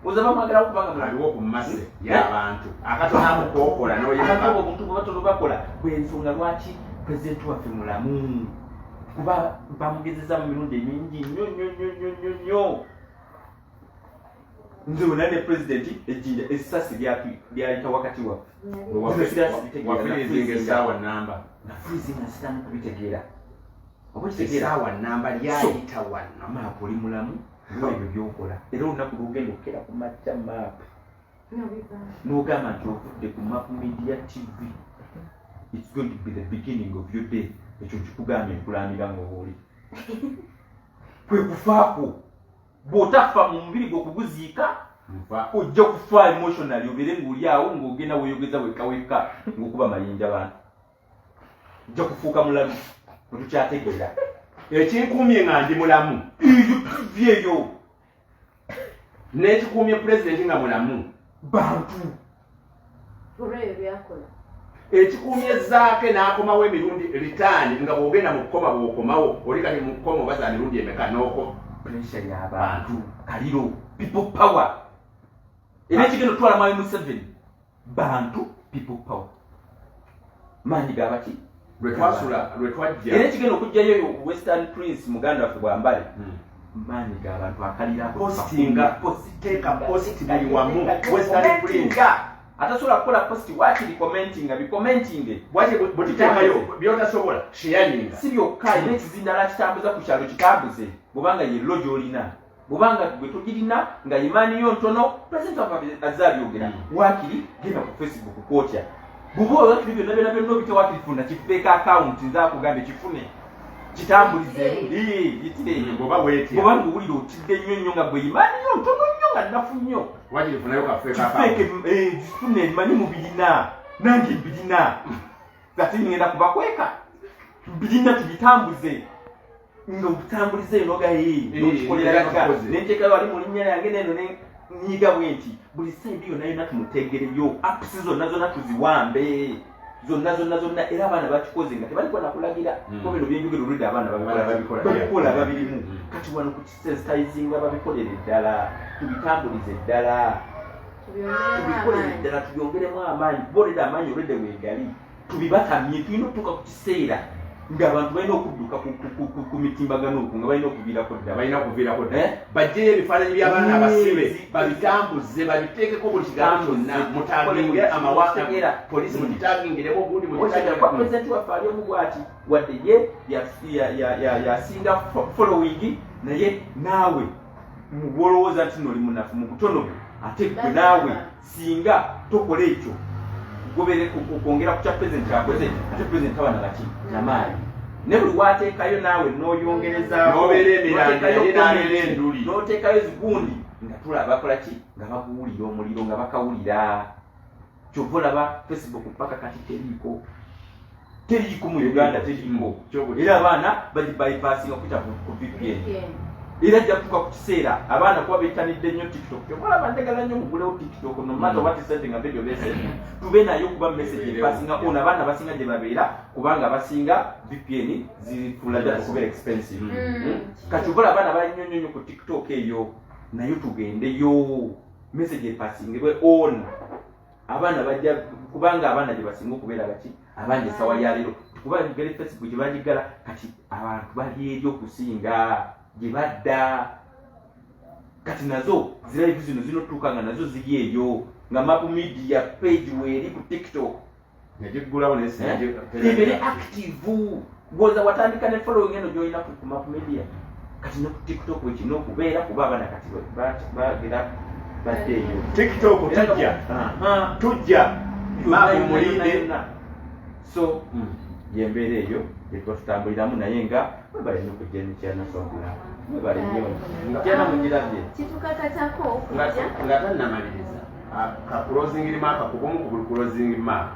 Olowooza bamwagalawo kubanga mulamu? Aliwo ku mercy y'abantu, akatono ako kokola Abantu n'oyimba. Obuntu bwe batono bakola, bwensonga lwaki pulezidenti waffe mulamu, kuba bamugezeza mu mirundi emingi nnyo nnyo nnyo nnyo nnyo nnyo. Nze wena ne pulezidenti, ejjinja, essasi lyayita wakati waffe. Wafirizinga essaawa namba. Nafirizinga, nsitamu kubitegeera, oba okitegeera? Essaawa namba lyayita wano. Maapu, oli mulamu ebyo byokola, era olunaku lwogenda okukera ku makya, maapu, n'ogamba nti ovudde ku Map Media TV, it's going to be the beginning of your day. Ekyo nkikugambye, nkulamira nga oba oli kwe kufaako. Bw'otafa mu mubiri gwe okuguziika, nfa ojja kufa emotionally, obeere ng'oli awo ng'ogenda weeyogeza wekka wekka ng'okuba mayinja bantu, ojja kufuuka mulalu wetukyategeera. Ekinkuumye nga ndi mulamu, eyo TV eyo, n'ekikuumye pulezidenti nga mulamu, bantu. Olwebyo byakola. Ekikuumye Zaake n'akomawo emirundi litaani, nga bw'ogenda mu kkoma bw'okomawo oli kati mu kkoma oba za mirundi emeka n'oko Pressure y'abantu, kaliro, people power, era ekigenda otwala mwami Museveni, bantu, people power, maanyi gabaki? Lwe twasula, lwe twajja. Era ekigenda okugjayo oyo Western Prince, muganda waffe Bwambale, maanyi g'abantu akalira. Postinga, teeka post buli wamu, Western Prince. Atasobola kukola post, wakiri commentinga, bicommentinge. Bwaki bwe tuteekayo by'otasobola sharinga. Si byokka, era ekizindala kitambuza ku kyalo, kitambuze, bwobanga yello gy'olina, bwobanga gwe togirina, nga imaani yo ntono, president waffe azze abyogera, waakiri genda ku Facebook kwotya, bw'oba wakiri byonna byonna byonna obite, wakiri funa kifeeka account, nze akugambye kifune, kitambulizeemu, yitire eyo. Bw'oba weetya. Bw'oba ng'owulira otidde nnyo nnyo, nga gwe imaani yo ntono nnyo, nga nnafu nnyo, wakiri funayo kafeeka. Kifeeke, kifune, manyi mubirina, nange mbirina. Kati ngenda kubakweka birina tubitambuze nga obutambulize eno ga nokikolera nenteekayo wali mu linnya lyange neno nyiga bwe nti buli saidi yonna yonna tumutegereyo apps zonna zonna tuziwambe zonna zonna zonna era abaana bakikoze nga tebaliko nakulagira kuba bino byenjogera olwedde abaana babikola babirimu kati wano ku kisensitizinga babikolere ddala tubitambulize ddala tubikolere ddala tubyongeremu amaanyi kuba olwedde amaanyi olwedde wegali tubibatamye tulina okutuuka ku kiseera ng'abantu balina okudduka ku mitimbagano okwo nga balina okuviirako ddala balina okuviirako ddala eh? bajjeyo ebifaananyi by'abaana abasibe babitambuze babiteekeko buli kigambo kyonna mutaginge amawanga polisi mugitagingireko gundi mugitagingireko pulezidenti waffe ali omu bwati wadde ye yasinga following naye naawe mubwolowooza nti noli munafu mu butono bwe ate gwe naawe singa tokola ekyo gobere kwongera ku kya president kyakoze ate president taba nabaki namaanyi ne buli wateekayo naawe noyongerezaako noteekayo zigundi nga tulaba bakola ki nga baguwulira omuliro nga bakawulira kyova olaba facebook paka kati teriiko teriiko mu uganda teriiko era abaana bagibypassinga okuyita ku vpn era ajja kutuuka ku kiseera abaana kuba betanidde nnyo tiktok tebalaba njagala nnyo mugulewo tiktok no matter what sente nga video besente tube nayo kuba message epasinga ono abaana basinga gye babeera kubanga abasinga vpn zifuula data okubeera expensive Kati obola abaana bali nnyo nnyo ku tiktok eyo nayo tugendeyo message epasingibwe on abaana bajja kubanga abaana gye basinga okubeera baki abangi esawa ya leero kuba geri facebook gye bagigala kati abantu bali eri okusinga gye badda kati nazo ziraivu zino zinotuuka nga nazo ziri eyo nga map media page weeri ku tiktok negiggulawo ebere eh? active gwoza watandika ne following eno gyolina ku map media kati ne ku tiktok wekirina okubeera kuba abaana kati bagira badde eyo tiktok tujja tujja maapu mulinde so yembeera eyo gyetuba tutambuliramu naye nga mwebale nnyo kujja emityana sobula mwebale nnyo mityana mugirabye kitukakatako nga tannamaliriza ka closing remark ku bumu ku buli closing remark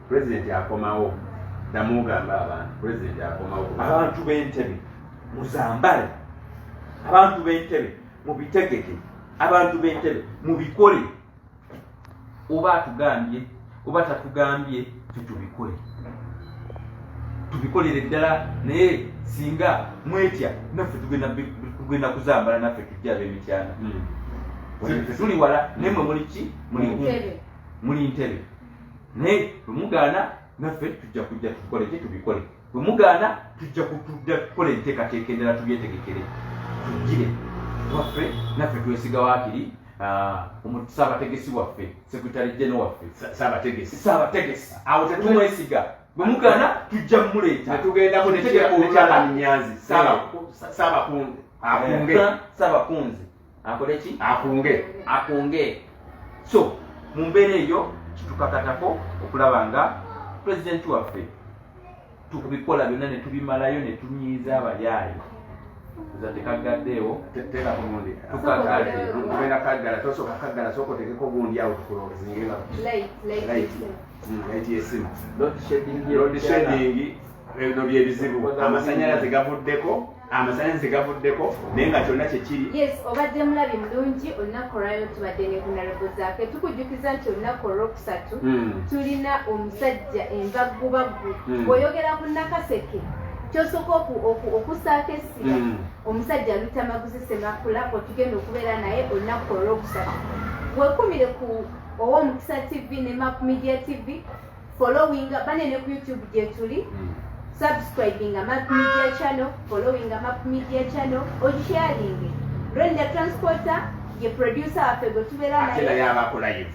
president akomawo ddamu ogamba abantu president akomawo abantu b'entebe muzambale abantu b'entebe mubitegeke abantu b'entebe mubikole oba atugambye oba tatugambye tetubikole tubikolere ddala naye singa mwetya naffe tugenda kuzambala naffe tujja ab'emityana hmm. tuli wala naye mwe muli ki muli ntebe naye bwe mugaana naffe tujja kujja tukole ki tubikole bwe mugaana tujja kutujja kukola enteekateeka endala tubyetegekere tujjire waffe naffe twesiga waakiri ah, saabategesi waffe sekretary general waffe saabategesi saabategesi awo tetumwesiga bwe mugaana tujja mumuleeta netugendako nekyamanyanzi saabakunze akunge eh, saabakunze akole ki akunge akunge so mu mbeera eyo kitukakatako okulaba nga pulezidenti waffe tukubikola byonna ne tubimalayo ne tunyiiza abayaayo za tekaggaddeewo teekako gundi tukagadde tugenda kaggala tosooka kaggala sooka oteekeko gundi awo tukulozinge nga light yesimu load shedding ebino byebizibu amasanyalaze gavuddeko amasanyalaze gavuddeko naye nga kyonna kyekiri yes obadde mulabi mulungi olunaku olwaliro tubadde ne honorable zaake tukujjukiza nti olunaku olwokusatu tulina omusajja envaggubaggu bw'oyogera ku nakaseke kyosooka okusaako essira omusajja lutamaguzi semakula kwetugenda okubeera naye olunaku olwokusatu wekumire ku owomukisa tv ne map media tv followinga banene ku youtube gyetuli subscribinga map media channel followinga map media channel ogisharinge ronda transporter ye producer waffe gwe tubeera naye naye abaako live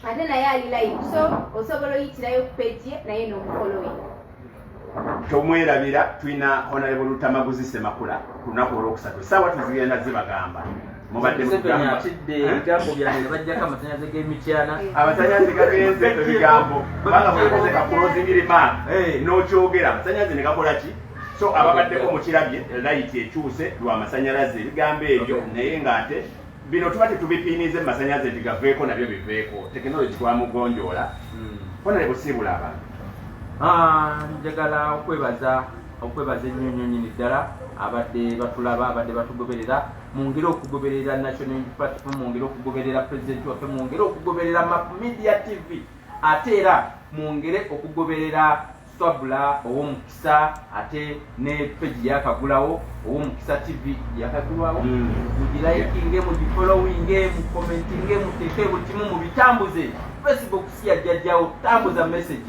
ate naye ali live so osobola oyitirayo ku page ye naye n'omufollowinga Tomwerabira tulina Honorable Lutamaguzi Ssemakula ku lunaku olwokusatu essaawa tuzigenda zibagamba. Mubadde Museveni atidde ebigambo byange ne bajjako amasannyalaze g'emityana. Amasannyalaze gagenze ebigambo kubanga bwekoze ka closing remark n'okyogera amasannyalaze ne gakola ki? So ababaddeko mukirabye light ekyuse lwa masannyalaze ebigambo ebyo naye ng'ate bino tuba tetubipiinize mu masannyalaze nti gaveeko nabyo biveeko tekinologi twamugonjoola. Honorable siibula abantu. Ah, njagala okwebaza okwebaza ennyo nnyo nnyini ddala abadde batulaba, abadde batugoberera. Mwongere okugoberera National Unity Platform, mwongere okugoberera pulezidenti waffe, mwongere okugoberera Map Media TV, ate era mwongere okugoberera Swabula Owomukisa, ate ne page yakagulawo Owomukisa TV yakagulwawo. Mugilikinge, mugifollowinge, mukomentinge, muteeke buli kimu mubitambuze. Facebook si ya jjajjawo, tambuza message.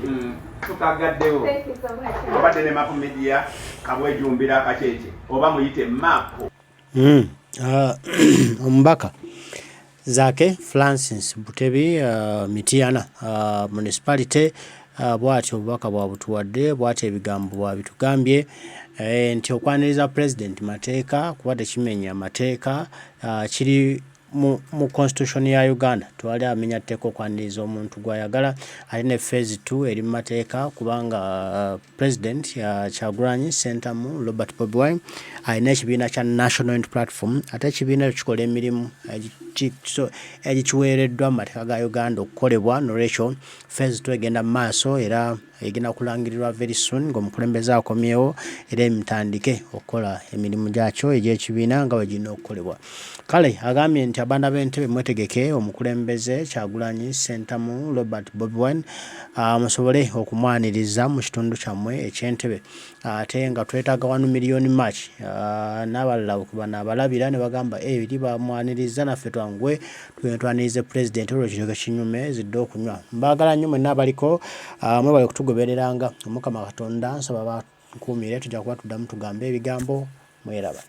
Tukagaddewo. Thank you so much. Obadde ne Map Media, Kabwejumbira Akakyekye, oba muyite Map. Omubaka Zaake Francis Butebi, Mityana Municipality, bw'atyo obubaka bw'abutuwadde, bw'atyo ebigambo bw'abitugambye nti okwaniriza Pulezidenti mateeka kuba tekimenya mateeka, kiri mu constitution ya Uganda. Tewali amenya tteeka okwaniriza omuntu gw'ayagala, ate ne phase 2 eri mu mateeka kubanga President Kyagulanyi Ssentamu Robert Bobi Wine alina ekibiina kya National Unity Platform, ate ekibiina ekyo kikola emirimu egikiweereddwa mu mateeka ga Uganda okukolebwa. Nolwekyo phase 2 egenda mu maaso era egenda kulangirirwa very soon ng'omukulembeze akomyewo, era emitandike okukola emirimu gyakyo egy'ekibiina nga bwe girina okukolebwa. Kale agambye nti abaana b'Entebe mwetegeke omukulembeze Kyagulanyi Ssentamu Robert Bobi Wine, musobole okumwaniriza mu kitundu kyammwe eky'Entebe, ate nga twetaaga 1 million march, n'abalala bano abalabira ne bagamba eri bamwaniriza, naffe twanguwe tugende twanirize pulezidenti, olwo kiryoke kinyume zidde okunywa. Mbaagala nnyo mwenna abaliko, mwebale kutugobereranga. Omukama Katonda nsaba bankuumire, tujja kuba tuddamu tugambe ebigambo. Mweraba.